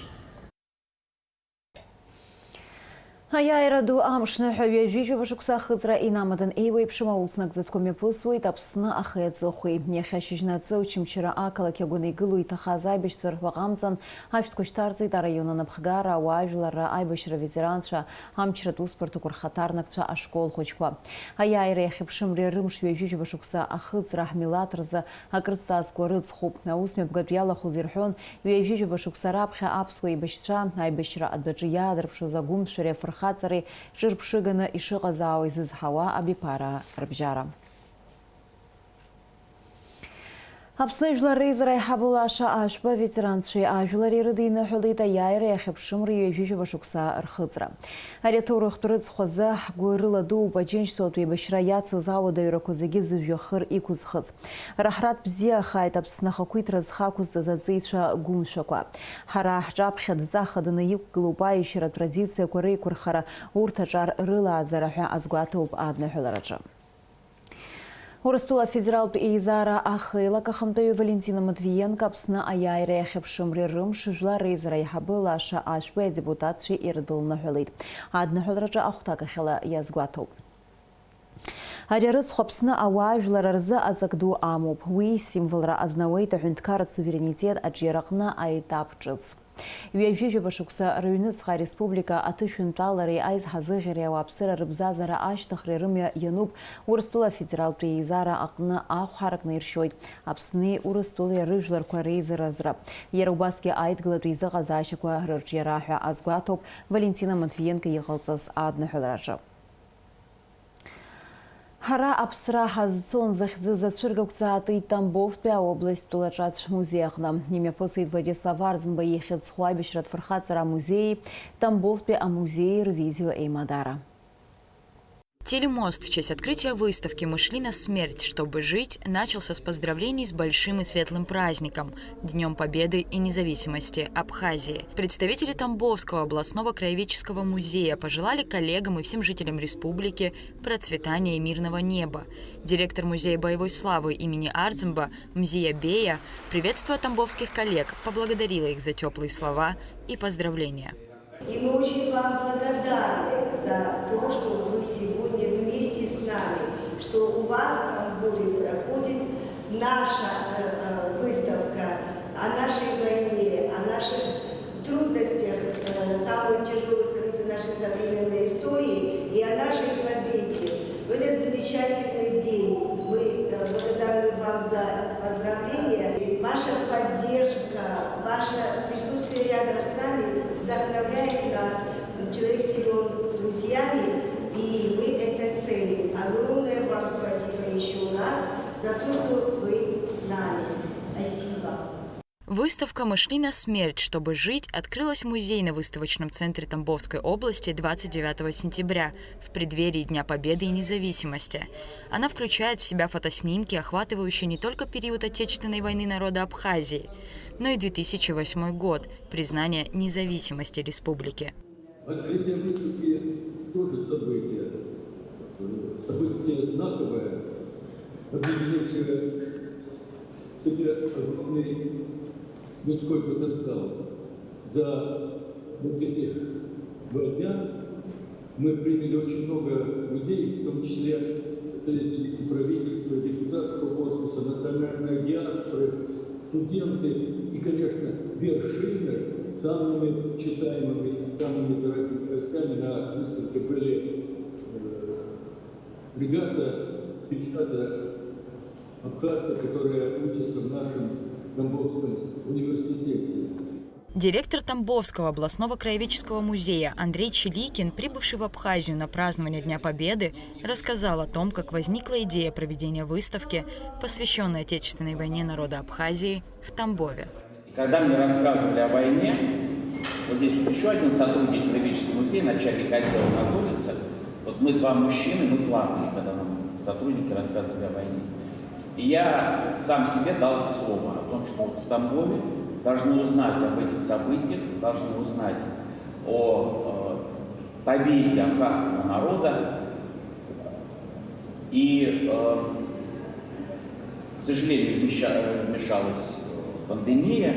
Аиааира ду амш ныҳәа ҩажәижәаба шықәса ахыҵра инамадан еиуеиԥшым ауснагӡатәқәа мҩаԥысуеит Аԥсны ахи аҵыхәеи. Иахьа шьыжьнаҵы Очамчыра ақалақь агәаны игылоу иҭахаз аибашьцәа рҳәа ҟамҵан, ашәҭқәа шьҭарҵеит араион анапхгара, ауаажәларра, аибашьра аветеранцәа, амчратә усбарҭақәа рхаҭарнакцәа, ашкол хәыҷқәа. Аиааира иахьыԥшымреи рымш ҩажәижәаба шықәса ахыҵра ҳмилаҭ рзы акрызҵазкуа рыцхуп. Аус мҩаԥгатә иалахәыз ирҳәон, ҩажәижәаба шықәса раԥхьа аԥсуа еибашьцәа аибашьра адәаҿы иаадырԥшуаз агәымшәареи афырхаҵареи ҿырԥшыганы ишыҟазаауа изызҳауа абиԥара рыбжьара. Аԥсны Жәлар Реизара аиҳабы Лаша Ашәба аветеранцәеи ажәлари рыдиныҳәалеит аиааира иахьыԥшымра ҩажәижәаба шықәса рхыҵра. Ари аҭоурыхтә рыцхә азы ҳгәы рыладууп аџьынџьтәылатә еибашьра иацыз ауадаҩрақәа зегьы зыжәҩахыр иқәызхыз. Раҳраҭ бзиахааит Аԥсны ахақәиҭра зхы ақәызҵаз аҵеицәа гәымшәақәа. Ҳара ҳҿаԥхьа дҵа хаданы иқәгылоуп аиашьара традициақәа реиқәырхара, урҭ аҿар рылааӡара ҳәа азгәаҭоуп адныҳәалараҿы. Урыстәыла афедералтә еизара ахеилак ахантәаҩы Валентина Матвиенко Аԥсны аиааира иахьыԥшымреи рымш Жәлар Реизара аиҳабы Лаша Ашәбеи адепутатцәеи ирыдылныҳәалеит. Адныҳәалараҿы ахәҭакахьала иазгәаҭоуп. Ари арыцхә Аԥсны ауаажәлар рзы аҵак ду амоуп. Уи символра азнауеит аҳәынҭқарратә суверенитет аҿиараҟны аетап ҿыц. Ҩажәижәаба шықәса рыҩныҵҟа ареспублика аҭышәынтәалареи аизҳазыӷьареи ауааԥсыра рыбзазара ашьҭыхреи рымҩа иануп Урыстәыла Афедералтә Еизара аҟны ахә ҳаракны иршьоит Аԥсни Урыстәылеи рыжәларқәа реизаразра, иара убасгьы аидгылатә еизыҟазаашьақәа рырҿиара ҳәа азгәаҭоуп Валентина Матвиенко иҟалҵаз адныҳәалараҿы. Ҳара аԥсра ҳазцон захьӡыз ацәыргақәҵа аатит Тамбовтәи аобласттә тәылаҿацә музеи аҟны. Имҩаԥысит Владислав Арӡынба ихьӡ зху аибашьратә фырхаҵара амузеии Тамбовтәи амузеии рвидеоеимадара. Телемост в честь открытия выставки «Мы шли на смерть, чтобы жить» начался с поздравлений с большим и светлым праздником, Днём Победы и независимости Абхазии. Представители Тамбовского областного краеведческого музея пожелали коллегам и всем жителям республики процветания и мирного неба. Директор Музея боевой славы имени Ардзинба Мзия Бея приветствуя тамбовских коллег, поблагодарила их за тёплые слова и поздравления. И мы очень вам благодарны за То, что вы сегодня вместе с нами, что у вас в Тамбове проходит наша э, э, выставка о нашей войне, о наших трудностях, э, самой тяжелой странице нашей современной истории и о нашей победе. В этот замечательный день мы э, благодарны вам за поздравления. И ваша поддержка, ваше присутствие рядом с нами вдохновляет нас. Человек силен друзьями, и мы это ценим. Огромное вам спасибо еще раз за то, что вы с нами. Спасибо. Выставка «Мы шли на смерть, чтобы жить» открылась в музейно-выставочном центре Тамбовской области двадцать девятого сентября, в преддверии Дня Победы и Независимости. Она включает в себя фотоснимки, охватывающие не только период Отечественной войны народа Абхазии, но и две тысячи восьмой год, признание независимости республики. Открытие выставки тоже событие. Событие знаковое, объединившее в себе огромный людской потенциал. За вот этих два дня мы приняли очень много людей, в том числе представителей и правительства, и депутатского корпуса, национальной диаспоры, студенты и, конечно, вершины, самыми почитаемыми, самыми дорогими гостями на выставке были э, ребята, девчата абхазцы, которые учатся в нашем Тамбовском университете. Директор Тамбовского областного краеведческого музея Андрей Чиликин, прибывший в Абхазию на празднование Дня Победы, рассказал о том, как возникла идея проведения выставки, посвященной Отечественной войне народа Абхазии, в Тамбове. Когда мне рассказывали о войне, вот здесь вот еще один сотрудник краеведческого музея, начальник отдела, находится. Вот мы два мужчины, мы плакали, когда нам сотрудники рассказывали о войне. И я сам себе дал слово о том, что вот в Тамбове должны узнать об этих событиях, должны узнать о э, победе абхазского народа. И, э, к сожалению, вмеша- вмешалась пандемия,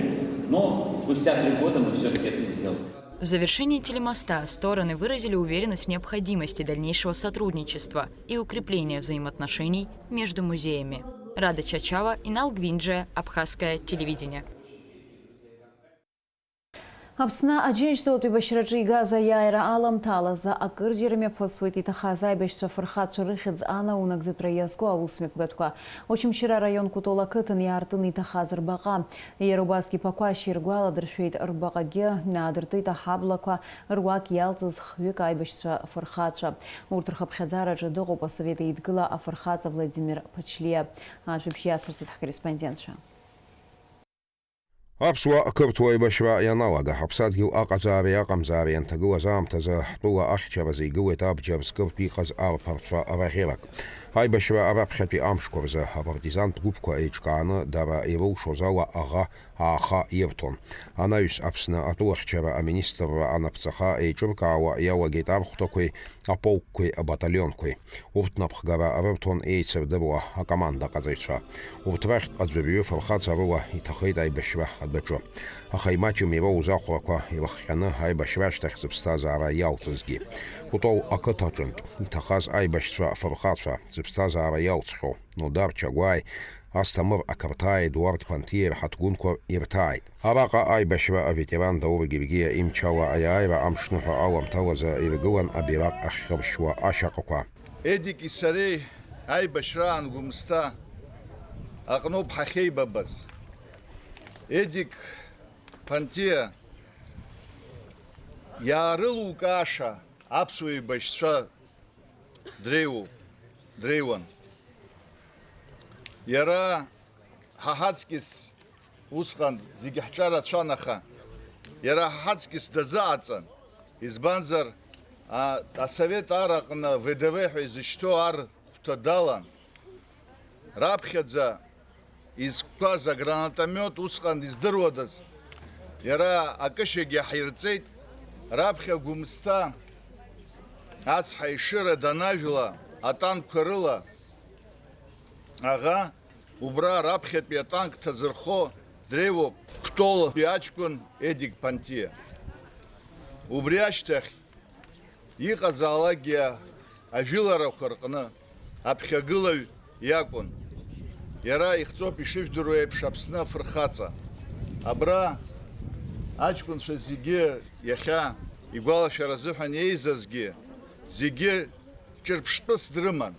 но спустя три года мы все-таки это сделали. В завершении телемоста стороны выразили уверенность в необходимости дальнейшего сотрудничества и укрепления взаимоотношений между музеями. Рада Чачава, Инал Гвинджия, Абхазское телевидение. Аԥсны Аџьынџьтәылатә еибашьраҿы игаз аиааира аламҭалазы акырџьара мҩаԥысуеит иҭахаз аибашьцәа фырхацәа рыхьӡ анаунагӡатәра иазку аусмҩаԥгатәқәа. Очамчыра араион Кәтол ақыҭан иаартын иҭахаз рбаҟа. Иара убасгьы Ԥақәашь иргәаладыршәеит, рбаҟагьы наадыртит аҳаблақәа руак иалҵыз хҩык аибашьцәа фырхацәа. Урҭ рхыԥхьаӡараҿы дыҟоуп Асовет Еидгыла афырхаҵа Владимир Ԥачлиа. Ажәабжь иацырҵоит ҳкорреспондентцәа. Аԥсуа қырҭуа еибашьра ианалага, ҳаԥсадгьыл аҟазаареи аҟамзаареи ианҭагылаз аамҭазы, ҳтәыла ахьчаразы игылеит абџьар зкыртә иҟаз арԥарцәа раӷьерак. Аибашьра раԥхьатәи амшқәа рзы апартизантә гәыԥқәа еиҿкааны, дара ирылшоз ала аӷа ааха ирҭон. Анаҩс Аԥсны атәылахьчара аминистрра анаԥҵаха еиҿыркаауа иалагеит архәҭақәеи аполкқәеи абаталионқәеи. Урҭ напхгара рырҭон еицырдыруа акомандаҟаҵаҩцәа. Урҭ рахьтә аӡәырҩы фырхаҵа рыла иҭахеит аибашьра адәаҿы. Аха имаҷым ироуз ахәрақәа ирыхҟьаны аибашьра ашьҭахь зыԥсҭазаара иалҵызгьы. Кәтол ақыҭаҿынтә иҭахаз аибашьцәа фырхацәа, зыԥсҭазаара иалҵхьоу Нодар Чагәааи Асҭамыр ақырҭааи Едуард Ԥанҭиеи рҳаҭгәынқәа ирҭааит. Араҟа аибашьра аветеран Даур Гергиа имчала аиааира амшныҳәа аламҭалазы иргылан абираҟ ахьхьыршьуа ашьаҟақәа. Едики сареи аибашьраан Гәымсҭа аҟноуп ҳахьеибабаз. Едик Ԥанҭиа иаарылукааша аԥсуа еибашьцәа дреиуоуп, дреиуан. Иара ҳа ҳаҵкьыс усҟан зегьы ҳҿарацәан, аха иара ҳа ҳаҵкьыс дазыҟаҵан, избанзар, а, асовет ар аҟны В Д В ҳәа изышьҭоу ар хәҭа далан. Раԥхьаӡа изқәаз агранатомиот усҟан издыруадаз, иара акышьагьы ҳирҵеит, раԥхьа Гәымсҭа ацҳа ишыра данажәла атанкқәа рыла, аӷа убра раԥхьатәи атанк ҭазырхо дреиуоуп Кәтолтәи аҷкәын Едик Ԥанҭиа. Убри ашьҭахь Иҟазаалакгьы ажәыларақәа рҟны аԥхьагылаҩ иакәын. Иара ихҵоуп, ишыжәдыруа еиԥш, Аԥсны афырхаҵа. Абра аҷкәынцәа зегьы иахьа игәалашәара азыҳәан еизазгьы зегьы ҿырԥштәыс дрыман.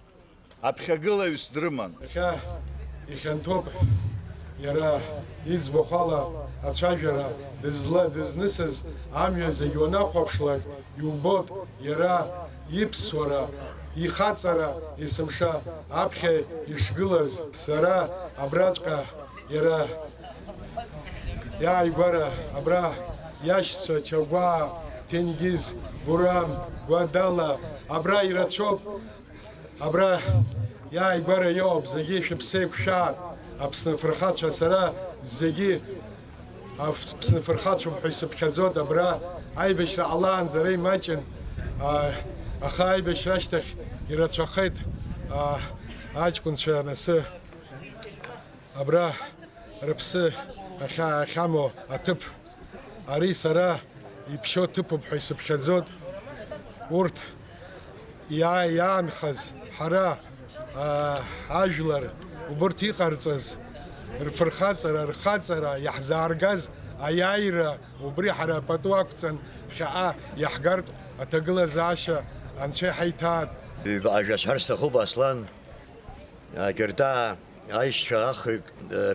Аԥхьагылаҩыс дрыман. Иахьа ихьанҭоуп иара иӡбахә ала ацәажәара дызла-, дызнысыз амҩа зегь уанахәаԥшлак, иубоит иара иԥсуара, ихаҵара есымша аԥхьа ишгылаз. Сара абраҵәҟьа иара иааигәара, абра иашьцәа Чагәаа, Ҭенгиз, Гурам, Гәадала, абра ирацәоуп. Абра иааигәара иоуп, зегьы шәыԥсы еиқәшәааит, Аԥсны афырхацәа, сара зегьы Аԥсны афырхацәоуп ҳәа исыԥхьаӡоит. Абра аибашьра ҟалаанӡа ара имаҷын, а, аха аибашьра ашьҭахь ирацәахеит, а, аҷкәынцәа анасы абра рыԥсы ахьа-, ахьамоу аҭыԥ. Ари сара иԥшьоу ҭыԥуп ҳәа исыԥхьаӡоит. Урҭ иаа-, иаанхаз ҳара, аа, ажәлар убырҭ иҟарҵаз, рфырхаҵара, рхаҵара иаҳзааргаз аиааира, убри ҳара пату ақәҵан ԥхьаҟа иаҳгартә аҭагылазаашьа Анцәа иҳаиҭааит. Ҩбаҟа жәа сҳәар сҭахуп, Аслан, Акьыртаа аишьцәа ахҩык,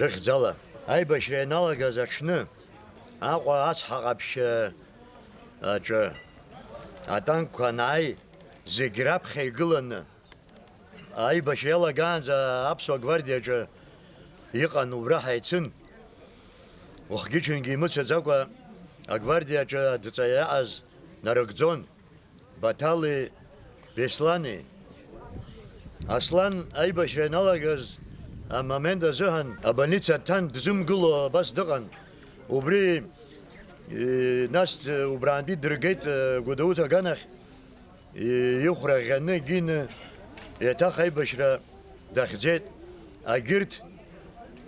рыхьӡала. Аибашьра ианалагаз аҽны, Аҟәа ацҳа ҟаԥшь аҿы атанкқәа анааи, зегь раԥхьа игыланы, аибашьра иалагаанӡа аԥсуа гвардиаҿы иҟан, убра ҳаицын. Уахгьы-ҽынгьы имыцәаӡакәа агвардиаҿы адҵа иаҟаз нарыгӡон. Баҭали Беслани. Аслан аибашьра ианалагаз амомент азыҳәан абольница дҭан, дзымгыло абас дыҟан. Убри, э, нас, э, убраантәи дыргеит, э, Гәдоуҭа аганахь, э, ихәра ӷьаны, гины, еиҭах аибашьра дахьӡеит. Агьырҭ,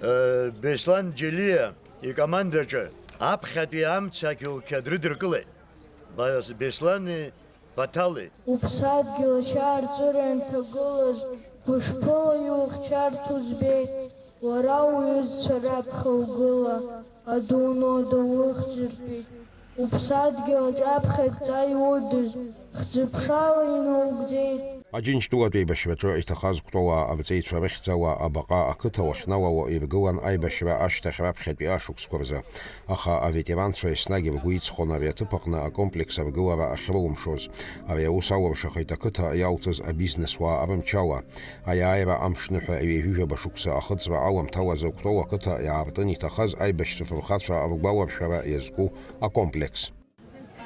э, Беслан Џьелиа икомандаҿы аԥхьатәи амца қьоуқьад рыдыркылеит. Беслани Баҭали. Уԥсадгьыл ашьаарҵәыра анҭагылаз, гәышԥыла иухьчарц уӡбеит, уара уҩызцәа раԥхьа угыла, адунода улыхьӡыртәит. Уԥсадгьыл аҿаԥхьа адҵа иудыз, хьӡыԥшала инаугӡеит. Аџьынџьтәылатә еибашьраҿы иҭахаз Кәтолаа арҵеицәа рыхьӡала абаҟа ақыҭа уахьналало иргылан аибашьра ашьҭахь раԥхьатәи ашықәсқәа рзы. Аха аветеранцәа еснагь ргәы иҵхон ари аҭыԥ аҟны акомплекс аргылара ахьрылымшоз. Ари аус алыршахеит ақыҭа иалҵыз абизнесуаа рымчала. Аиааира амшныҳәа ҩажәижәаба шықәса ахыҵра аламҭалаз Кәтол ақыҭа иаартын иҭахаз аибашьцәа фырхацәа ргәаларшәара иазку акомплекс.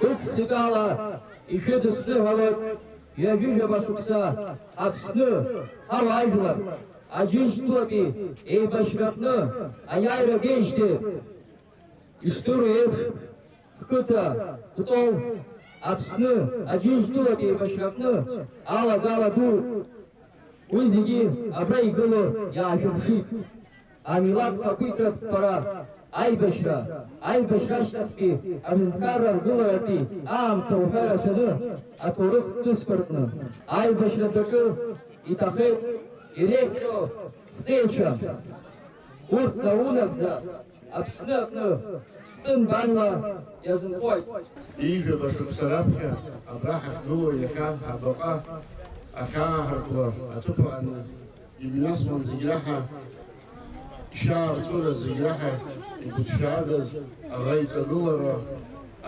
Ықәццакала ишәыдысныҳәалоит, ҩажәижәаба шықәса Аԥсны ҳауаажәлар Аџьынџьтәылатәи еибашьраҟны аиааира геижьҭеи, ишдыру еиԥш, ҳқыҭа Кәтол Аԥсны Аџьынџьтәылатәи еибашьраҟны алагала ду. Уи зегьы абра игылоу иаашәырԥшит. Амилаҭ хақәиҭратә ԥара, аибашьра, аибашьра ашьҭахьтәи аҳәынҭқарра аргыларатәи аамҭа уҳәа рацәаны аҭоурых ҭысқәа рҟны аибашьратә аҿы иҭахеит иреиӷьу ҳҵеицәа. Урҭ наунагӡа Аԥсны аҟны ҳтәым банла иазынхоит. Ҩажәижәаба шықәса раԥхьа абра ҳахьгылоу иахьа абаҟа ахьааҳартуа аҭыԥ аҟны имҩасуан зегь раҳа, ишьаарҵәыра зегь раҳа игәыҭшьаагаз аӷа иҿагылара,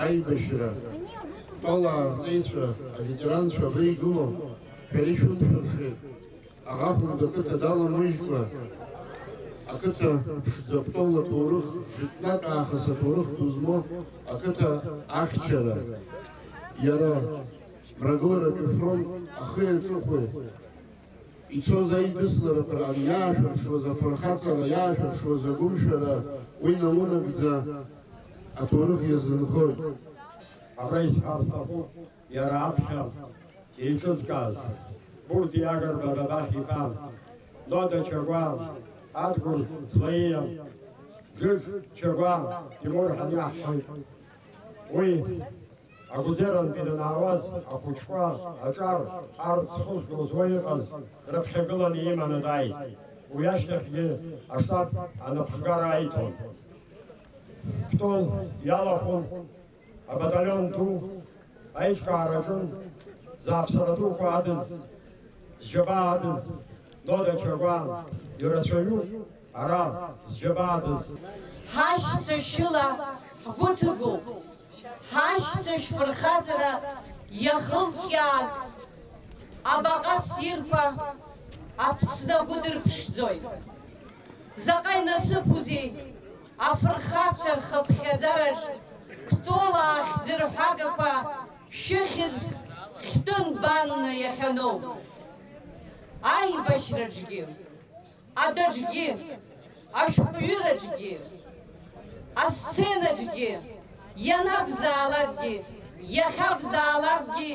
аибашьра, Кәтолаа арҵеицәа, аветеранцәа абра игылоу, шәара ишәымшәыршеит. Аӷа хәымга ақыҭа даламыжькәа, ақыҭа ԥшӡа Кәтол аҭоурых, жәытәнатә аахыс аҭоурых ду змоу ақыҭа ахьчара. Иара Мрагыларатәи афронт ахи аҵыхәеи ицоз аидысларақәа раан иаашәырԥшуаз афырхаҵара, иаашәырԥшуаз агәымшәара, уи наунагӡа аҭоурых иазынхоит. Абра исҳәар сҭахуп, иара аԥхьа еиҿызкааз, Бурти Агрба Бабахь иԥа, Нода Чагәаа, Адгәыр Ӡлаиа, Џыџ Чагәаа, Тимур ҳаниаҳҳәоит. Уи Агәӡерантәи данаауаз ахәыҷқәа аҿар арц зхызгоз уа иҟаз дрыԥхьагыланы иманы дааит. Уи ашьҭахьгьы аштаб анапхгара аиҭон. Кәтол иалахәын абаталион ду аиҿкаара аҿын, зааԥсара дуқәа адыз, зџьабаа адыз, Нода Чагәа ирацәаҩуп ара зџьабаа адыз. Ҳашьцәа шәыла ҳгәы ҭыгоуп. Ҳашьцәа шәфырхаҵара иахылҿиааз абаҟа ссирқәа Аԥсны агәы дырԥшӡоит. Заҟа инасыԥузеи афырхацәа рхыԥхьаӡараҿ Кәтол ахьӡырҳәагақәа шәыхьӡ хьтәы нбанны иахьану! Аибашьраҿгьы, адәаҿгьы, ашәҟәҩыраҿгьы, асценаҿгьы, ианакәзаалакгьы, иахьакәзаалакгьы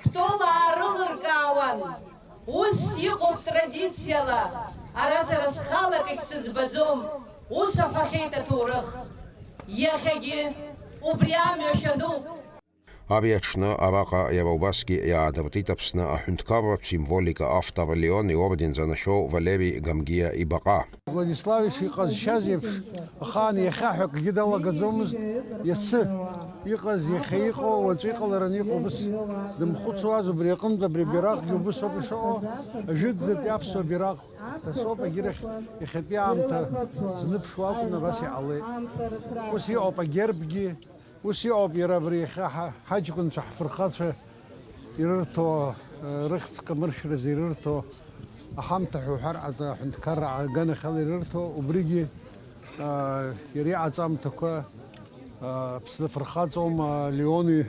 Кәтол аарылыркаауан. Ус иҟоуп традициала, ара сара схала акгьы сыӡбаӡом, ус аҳәахьеит аҭоурых. Иахьагьы убри амҩа шәануп. Ари аҽны араҟа иара убасгьы иаадыртит Аԥсны аҳәынҭқарратә символика автор Леон иорден занашьоу Валери Гамгиа ибаҟа. Владислав ишиҟазшьаз еиԥш, ахаан иахьа ҳәа акгьы далагаӡомызт, иацы иҟаз, иахьа иҟоу, уаҵәы иҟалараны иҟоу убыс дымхәыцуаз, убри аҟынтә абри абираҟгьы убыс ауп ишыҟоу, ажәытәӡатәи аԥсуа бираҟ дасоуп, агьырахь иахьатәи аамҭа зныԥшуа акәын, абас иҟалеит. Ус иҟоуп агербгьы. Ус иҟоуп иара абри иахьа ҳа-, ҳаҷкәынцәа, ҳфырхацәа ирырҭо, э, рыхьӡ камыршәразы ирырҭо, аҳамҭа ҳәа уҳәар ҟаҵа, аҳәынҭқарра аганахьала ирырҭо, убригьы, э, иара иҟаҵамҭақәа, э, Аԥсны афырхаҵоума, Леон и-,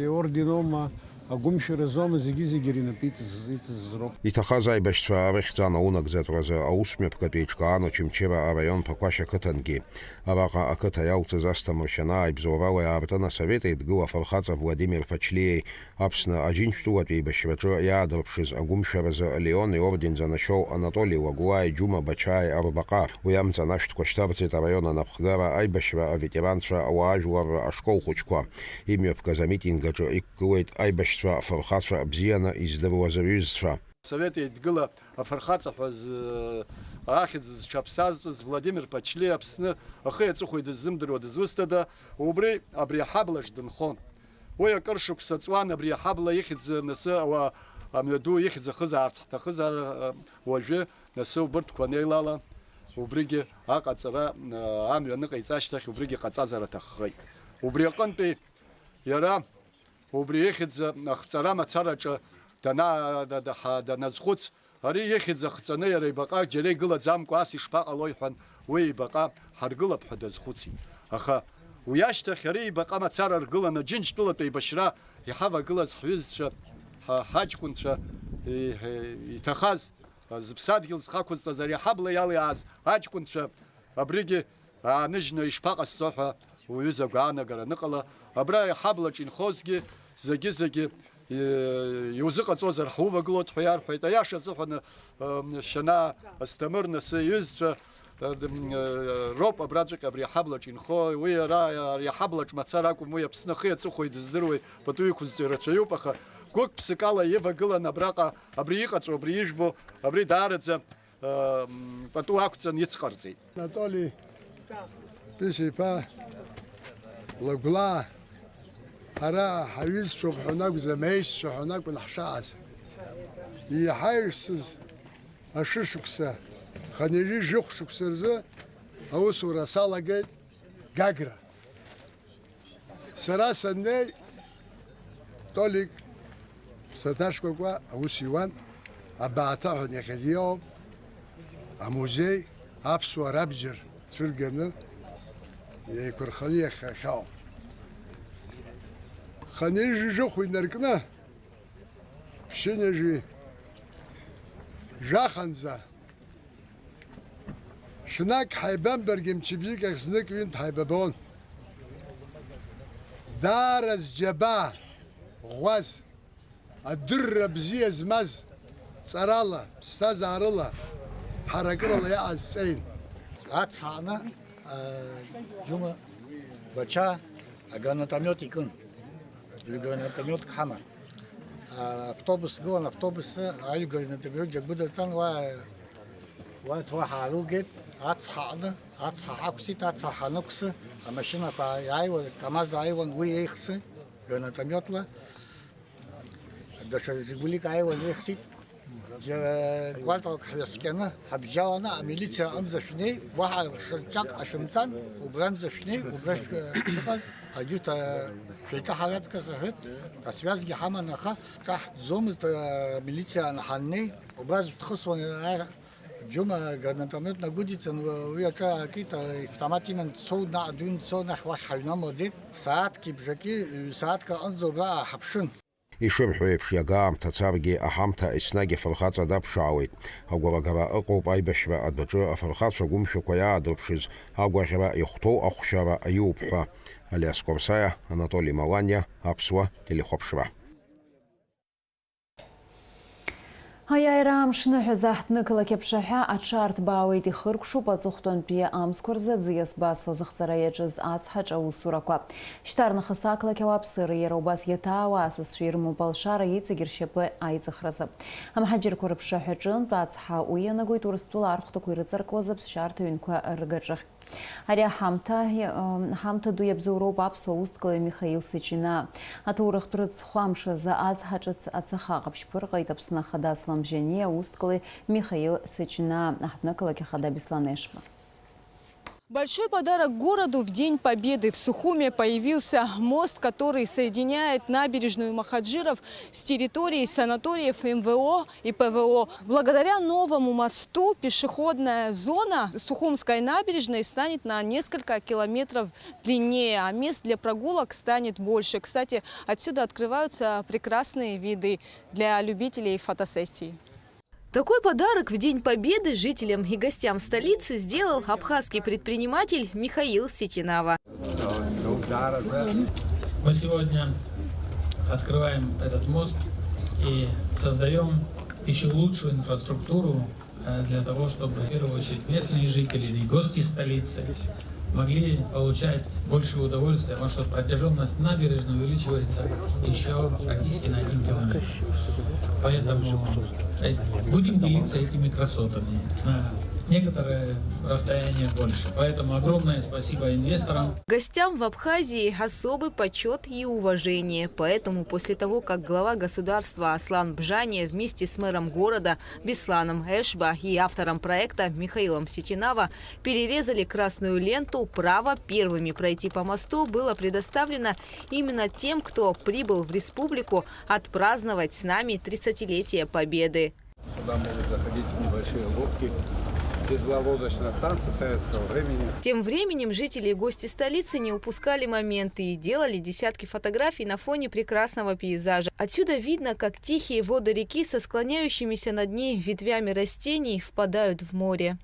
иорденоума, агәымшәаразоума, зегьы-зегьы ринапы иҵыз-, иҵызроуп. Иҭахаз аибашьцәа рыхьӡ анаунагӡатәразы аусмҩаԥгатә еиҿкаан Очамчыра араион Ԥақәашь ақыҭангьы. Араҟа ақыҭа иалҵыз Асҭамыр Шьанаа ибзоурала иаартын Асовет Еидгыла афырхаҵа Владимир Ԥачлиеи Аԥсны Аџьынџьтәылатә еибашьраҿы иаадырԥшыз агәымшәаразы Леон иорден занашьоу Анатоли Лагәлааи Џьума Бачааи рбаҟа. Уи амҵан ашәҭқәа шьҭарҵеит араион анапхгара, аибашьра аветеранцәа, ауаажәларра ашкол хәыҷқәа. Имҩаԥгаз амитинг аҿы иқәгылеит аибашьцәа, афырхацәа, бзианы издыруаз рҩызцәа. Асовет Еидгыла афырхаҵа ҳәа зы-, ахьӡ зҽаԥсазтәыз Владимир Ԥачлиа Аԥсны ахи аҵыхәеи дыззымдыруа дызусҭада, убри абри аҳаблаҿ дынхон. Уи акыр шықәса ҵуан абри аҳабла ихьӡ, нас ауаа амҩаду ихьӡ ахызаарц ҳҭахызар, уажәы, нас убырҭқәа анеилала, убригьы аҟаҵара, амҩа аныҟаиҵа ашьҭахь убригьы ҟаҵазар аҭаххеит. Убри аҟынтәи иара Убри ихьӡ ахҵара мацараҿы дана-, да-, да-, ҳа-, даназхәыц, ари ихьӡ ахҵаны иара ибаҟа џьара игылаӡамкәа ас ишԥаҟалои ҳәан, уи ибаҟа ҳаргылап ҳәа дазхәыцит. Аха уи ашьҭахь ари ибаҟа мацара ргыланы Џьынџьтәылатә еибашьра иҳавагылаз ҳҩызцәа, ҳа-, ҳаҷкәынцәа, и-, иҭахаз, зыԥсадгьыл зхақәызҵаз ари аҳабла иалиааз аҷкәынцәа, абригьы ааныжьны ишԥаҟасҵо ҳәа уҩыза агәаанагара аныҟала, абра аҳаблаҿ инхозгьы зегьы-зегьы, э, иузыҟаҵозар ҳувагылоит ҳәа иарҳәеит. Аиаша азыҳәан, э, Шьанаа Асҭамыр, нас иҩызцәа, э, м, э, роуп абраҵәҟьа абри аҳаблаҿ инхо. Уи ара, ари аҳаблаҿ мацара акәым, уи Аԥсны ахи аҵыхәеи дыздыруеи пату иқәызҵо ирацәаҩуп, аха гәык-ԥсыкала ивагылан абраҟа абри иҟаҵоу, абри ижәбо, абри даараӡа пату ақәҵан ицҟарҵеит. Анатоли Пис-иԥа Лагәлаа, ҳара ҳаҩызцәоуп ҳәа анакәӡам, аишьцәа ҳәа анакәын ҳшааз. Иҳаҩсыз ашышықәса, хынҩажәи жәохә шықәса рзы аусура салагеит Гагра. Сара саннеи, Толик ԥсаҭа шкәакәа аус иуан, абааҭа ҳәа иахьазы иоуп, амузеи аԥсуа рабџьар цәырганы еиқәырханы иахьахьоу. Хынҩажәи жәохә инаркны, ԥшьынҩажәи жәаханӡа, ҽнак ҳаибамбаргьы, мчыбжьык ахь знык-ҩынтә ҳаибабон. Даара зџьабаа ӷәӷәаз, адырра бзиа змаз, ҵарала, ԥсҭазаарыла, ҳаракырала иаҟаз ҵеин. Ацҳаны, а, Џьума Бача агранатомиот икын. Ҩ-гранатомиотк ҳаман. Автобус гылан, автобус аҩ-гранатомиотк иагәыдырҵан, уа, уа ҭуа ҳаарылгеит, ацҳа аҟны, ацҳа ҳақәсит, ацҳа ҳанықәсы, амашьынақәа иааиуан, КамАЗ ааиуан, уи еихсит гранатомиотла. Даҽа Жигулик ааиуан, еихсит. Џьара кәарталк ҳҩаскьаны, ҳабжьаланы амилициа аҟынӡа шәнеи, уаҳа шьаҿак ҟашәымҵан, убранӡа шәнеи, убра шә-, шәыҟаз, егьырҭ, а, шәеиҿаҳар аҵкыс рҳәеит, асвиазгьы ҳаман, аха ҿаҳҭӡомызт, а, амилициа ҳаннеи, убра шәҭхысуан, а, џьума гранатомет нагәыдиҵан, уи аҿы аакит, а, автомат иман дцоит, наҟ дыҩны дцоит, наҟ уахь ҳаҩнамлаӡеит, сааҭки бжаки, ҩ-сааҭк аҟынӡа убра ааҳаԥшын. Ишырҳәо еиԥш, иага аамҭа царгьы, аҳамҭа еснагь афырхаҵа даԥшаауеит. Агәалагара ыҟоуп аибашьра адәаҿы афырхацәа гәымшәақәа иаадырԥшыз агәаӷьра иахәҭоу ахәшьара аиуп ҳәа. Алиас Корсаиа, Анатоли Маланиа, Аԥсуа телехәаԥшра. Аиааира амш ныҳәаз аҳҭнықалақь аԥшаҳәа аҽарҭбаауеит, ихыркәшоуп аҵыхәтәантәи амзқәа рзы аӡиас басла зыхҵара иаҿыз ацҳаҿа аусурақәа. Шьҭарнахыс ақалақь ауааԥсыра, иара убас иаҭаауа асасцәа ирымоуп алшара иҵегь ршьапы аиҵыхразы. Амҳаџьырқәа рыԥшаҳәаҿынтә ацҳа уи ианагоит Урыстәыла архәҭақәа ирыҵаркуаз аԥсшьарҭа ҩнқәа ргаҿахь. Ари аҳамҭа, ҳамҭа ду иабзоуроуп аԥсуа усҭкалаҩ Михаил Сычинаа. Аҭоурыхтә рыцхә амш азы ацҳа ҿыц ацаха ҟаԥшьқәа рҟеит Аԥсны Ахада Аслан Бжьаниа, аусҭкалаҩ Михаил Сычинаа, аҳҭнықалақь ахада Беслан Ешба. Большой подарок городу: в День Победы в Сухуме появился мост, который соединяет набережную Махаджиров с территорией санаториев МВО и ПВО. Благодаря новому мосту пешеходная зона Сухумской набережной станет на несколько километров длиннее, а мест для прогулок станет больше. Кстати, отсюда открываются прекрасные виды для любителей фотосессий. Такой подарок в День Победы жителям и гостям столицы сделал абхазский предприниматель Михаил Ситинава. Мы сегодня открываем этот мост и создаём ещё лучшую инфраструктуру, э, для того, чтобы в первую очередь местные жители и гости столицы могли получать больше удовольствия, потому что протяжённость набережной увеличивается ещё практически на один километр. Поэтому, э, будем делиться этими красотами на некоторое расстояние больше. Поэтому огромное спасибо инвесторам. Гостям в Абхазии особый почёт и уважение. Поэтому после того, как глава государства Аслан Бжания вместе с мэром города Бесланом Эшба и автором проекта Михаилом Ситинава перерезали красную ленту, право первыми пройти по мосту было предоставлено именно тем, кто прибыл в республику отпраздновать с нами тридцатилетие Победы. Сюда могут заходить небольшие лодки. Здесь была лодочная станция советского времени. Тем временем жители и гости столицы не упускали моменты и делали десятки фотографий на фоне прекрасного пейзажа. Отсюда видно, как тихие воды реки со склоняющимися над ней ветвями растений впадают в море.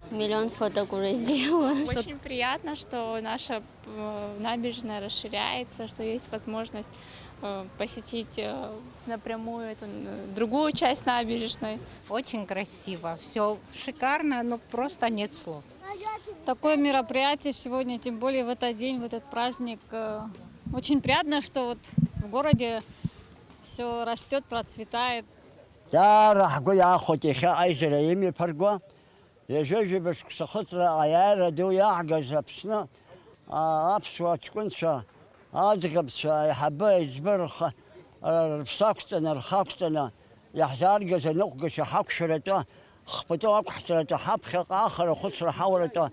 Миллион фоток уже сделала. Очень приятно, что наша, э, набережная расширяется, что есть возможность, э, посетить, э, напрямую эту, э, другую часть набережной. Очень красиво, всё шикарно, ну, просто нет слов. Такое мероприятие сегодня, тем более в этот день, в этот праздник, э, очень приятно, что вот в городе всё растёт, процветает. Даара ҳгәы иаахәеит иахьа аизара имҩаԥырго. Ҩажәа-ҩажәа шықәса ахыҵра аиааира ду иаҳгаз Аԥсны, а, аԥсуа ҷкәынцәа, аӡӷабцәа, аиҳабы, аиҵбы рхы, а, рыԥсы ақәҵаны, рхы ақәҵаны, иаҳзааргаз аныҟәгашьа ҳақәшәаратәы, хԥатәы ақәҳҵаратәы, ҳаԥхьаҟа ахара ахәыцра ҳауратәы,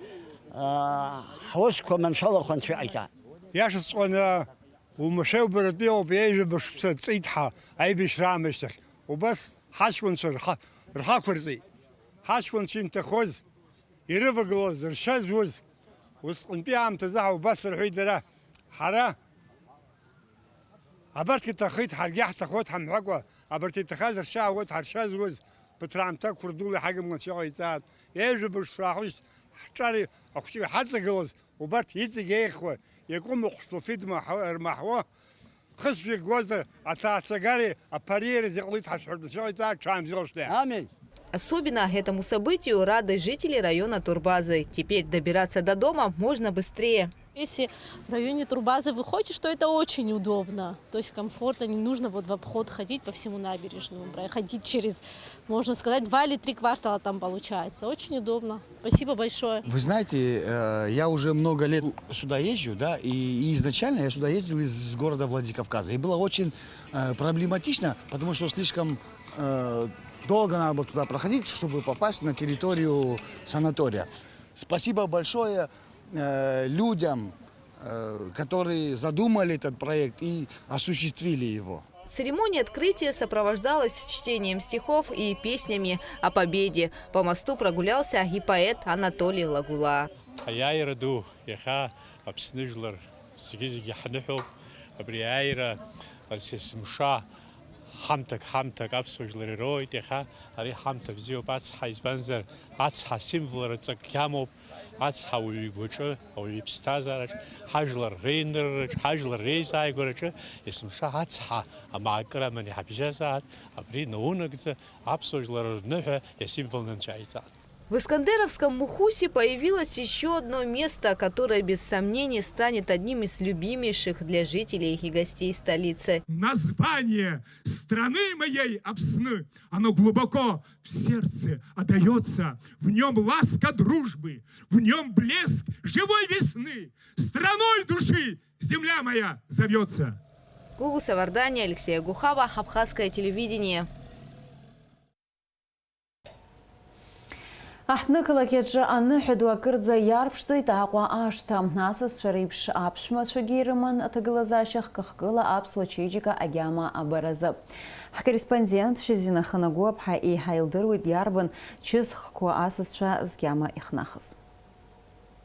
а, ҳусқәа маншәалахо Анцәа иҟаиҵааит. Иашаҵәҟьаны, Уамашәа убаратәи ауп, ҩажәа шықәса ҵит ҳа аибашьра аамышьҭахь. Убас ҳаҷкәынцәа рхы, рхы ақәырҵеит. Ҳаҷкәынцәа инҭахоз, ирывагылоз, ршьа зуаз, усҟантәи аамҭазы ҳа убас рҳәеит дара, ҳара абарҭ иҭахеит, ҳаргьы ҳҭахоит ҳамҳәакәа, абарҭ иҭахаз ршьа аауеит, ҳаршьа зуаз, ԥыҭраамҭа Қәырдули ҳагымлацәа иҟаиҵааит. Ҩажәа шықәса раахыс ҳҿар ахәҷы ҳаҵагылаз, Убарҭ иҵегь еиӷьхо, иакәым ахәшәлуфит рмаҳуа, хысбжьык гозар, аҭаацәагареи аԥареи рзы иҟалеит ҳәа шәҳәартә шәыҟаиҵа, аҽаанбзиала шәнеи. Аминь. Особенно этому событию рады жители района Турбазы. Теперь добираться до дома можно быстрее. Если в районе турбазы выходишь, то это очень удобно. То есть комфортно, не нужно вот в обход ходить по всему набережному, проходить через, можно сказать, два или три квартала там получается. Очень удобно. Спасибо большое. Вы знаете, э, я уже много лет сюда езжу, да, и, и изначально я сюда ездил из города Владикавказа. И было очень э, проблематично, потому что слишком э, долго надо было туда проходить, чтобы попасть на территорию санатория. Спасибо большое э, людям, э, которые задумали этот проект и осуществили его. Церемония открытия сопровождалась чтением стихов и песнями о победе. По мосту прогулялся и поэт Анатолий Лагула. Аиааира ду иахьа Аԥсны жәлар зегьы-зегьы ҳныҳәоуп. Абри аиааира есымша ҳамҭак-ҳамҭак аԥсуа жәлар ироуеит иахьа. Ари ҳамҭа бзиоуп ацҳа, избанзар, ацҳа асимволра ҵакгьы амоуп. Ацҳа ауаҩы игәаҿы, ауаҩы иԥсҭазаараҿ, ҳажәлар реинырраҿ, ҳажәлар реизааигәараҿы есымша ацҳа амаакыра аман иҳабжьазаат, абри наунагӡа аԥсуа жәлар рныҳәа иасимволны анцәа иҵаат. В Искандеровском Мухусе появилось ещё одно место, которое, без сомнения, станет одним из любимейших для жителей и гостей столицы. Название страны моей Апсны, оно глубоко в сердце отдаётся, в нём ласка дружбы, в нём блеск живой весны, страной души земля моя зовётся. Гугуца Вардани, Алексей Агухава, Абхазское телевидение. Аҳҭнықалақь аҿы аныҳәа ду акырӡа иарԥшӡеит Аҟәа ашҭа. Асасцәа реиԥш аԥшәмацәагьы ирыман аҭагылазаашьа хкы-хкыла аԥсуа чеиџьыка агьама абаразы. Ҳкорреспондент Шьазина Ханагәыаԥҳа еиҳа илдыруеит иарбан чысхқәоу асасцәа згьама ихнахыз.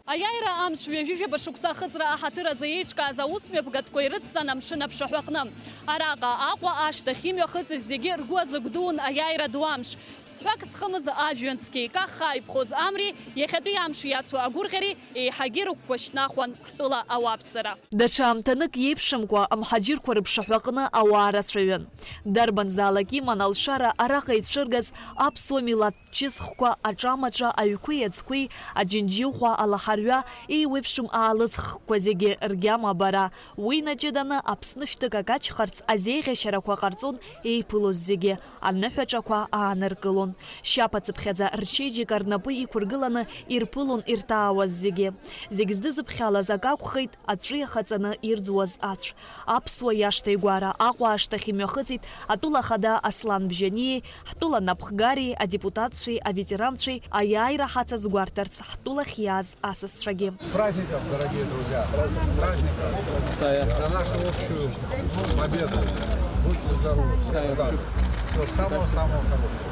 Аиааира амш ҩажәижәаба шықәса ахыҵра аҳаҭыр азы еиҿкааз аусмҩаԥгатәқәа ирыцҵан амшын аԥшаҳәаҟны. Араҟа, Аҟәа ашҭахь имҩахыҵыз зегьы ргәы азыгәдуун аиааира ду амш. Ԥсҭҳәак зхымыз ажәҩан цқьа икаххаа иԥхоз амри, иахьатәи амш иацу агәырӷьари еиҳагьы рыгәқәа шьҭнахуан ҳтәыла ауааԥсыра. Даҽа аамҭанык иеиԥшымкәа амҳаџьырқәа рыԥшаҳәаҟны ауаа рацәаҩын. Дарбанзаалак иман алшара араҟа ицәыргаз аԥсуа милаҭ чысхқәа, аҿамаҿа, аҩқәеи аӡқәеи, аџьынџьыхәа, алаҳарҩа, еиуеиԥшым аалыҵхқәа зегьы ргьама абара. Уи наҷыданы Аԥсны шәҭык акаҷхарц азеиӷьашьарақәа ҟарҵон еиԥылоз зегьы, аныҳәаҿақәа ааныркылон. Шьапацыԥхьаӡа рчеиџьыка рнапы иқәыргыланы ирԥылон ирҭаауаз зегьы. Зегь здызыԥхьалаз акы акәхеит, аҵәы иахаҵаны ирӡуаз ацә. Аԥсуа иашҭа игәара Аҟәа ашҭахь имҩахыҵит атәыла ахада Аслан Бжьаниеи, ҳтәыла напхгареи, адепутатцәеи, аветеранцәеи аиааира ҳацызгәарҭарц ҳтәылахь иааз асасцәагьы. С праздником, дорогие друзья! С праздником! За нашу общую победу! Будьте здоровы! Всего доброго! Всего самого-самого хорошего!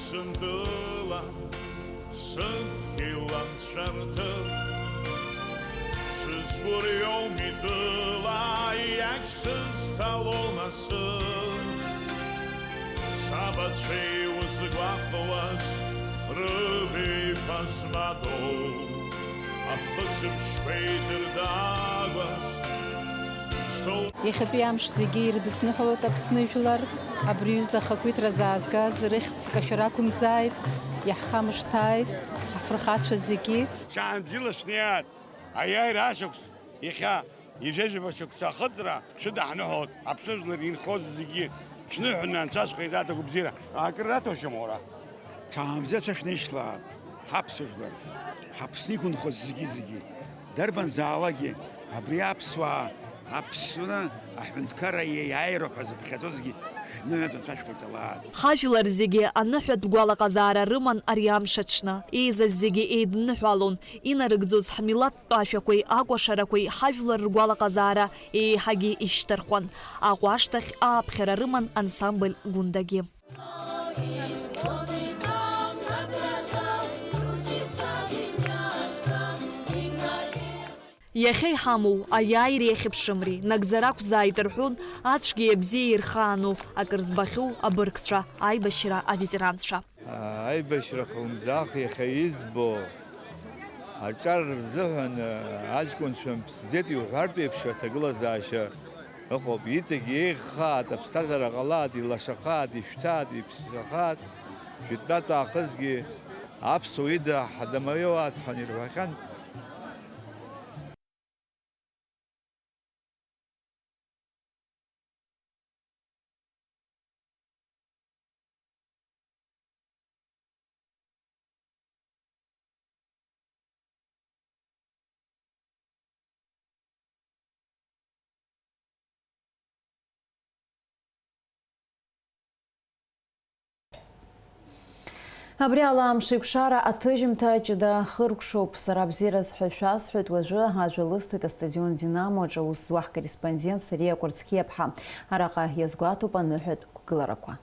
Сынтәыла, сынтәыла, шәарҭа, сызгәырҩоу митәыла иагьсызҭалом асы. Сабацәеи узгәаҟуаз рыбаҩқәа змадоу, ахысыбжьқәеи дырдагәаз, соу- Иахьатәи амш зегьы ирыдысныҳәалоит Аԥсны жәлар. Абри аҩыза ахақәиҭра заазгаз рыхьӡ кашәара ақәымзааит, иаҳхамышҭааит, ҳафырхацәа зегьы. Шаанбзиала шәнеиааит! Аиааира ашықәс иахьа ҩажәижәаба шықәса ахыҵра шәыдаҳныҳәалт, Аԥсны жәлар инхоз зегьы шәныҳәаны анцәа шәхаирҭәааит агәабзиара. Акыр раҭәашьам уара. Ҽаанбзиацәа шәнеишьҭлааит, ҳаԥсуа жәлар, ҳаԥсны иқәынхоз зегьы-зегьы, дарбанзаалакгьы абри аԥсуаа, Аԥсны аҳәынҭқарра иаиааироуп ҳәа зыԥхьаӡозгьы шәныҳәа анцәа шәхаиҵалааит. Ҳажәлар зегьы аныҳәатә гәалаҟазаара рыман ари амш аҽны. Еизаз зегьы еидныҳәалон, инарыгӡоз ҳмилаҭтә ашәақәеи акәашарақәеи ҳажәлар ргәалаҟазаара еиҳагьы ишьҭархуан. Аҟәа ашҭахь ааԥхьара рыман ансамбль Гәындагьы. Иахьа иҳамоу аиааиреи ахьыԥшымреи нагӡара ақәзааит рҳәон ацәгьеи абзиеи ирхаану акыр збахьоу абыргцәа, аибашьра аветеранцәа. Аибашьра хлымӡаах иахьа избо аҿар рзыҳәан аҷкәынцәа мԥсӡеит иуҳәартә еиԥш аҭагылазаашьа ыҟоуп. Иҵегь еиӷьхааит, аԥсҭазаара ҟалааит, илашахааит, ишәҭааит, иԥсахааит, жәытәнатә аахысгьы Аԥсуа ида ҳадамаиоу аҭ ҳәа ирҳәахьан. Абри ала амш еиқәшара аҭыжьымҭа ҷыда хыркәшоуп. Сара бзиараз ҳәа шәасҳәоит, уажәы ажәа лысҭоит астадион Динамо аҿы аус зуа ҳкорреспондент Сариа Кәарцхиаԥҳа. Араҟа иазгәаҭоуп аныҳәатә қәгыларақәа.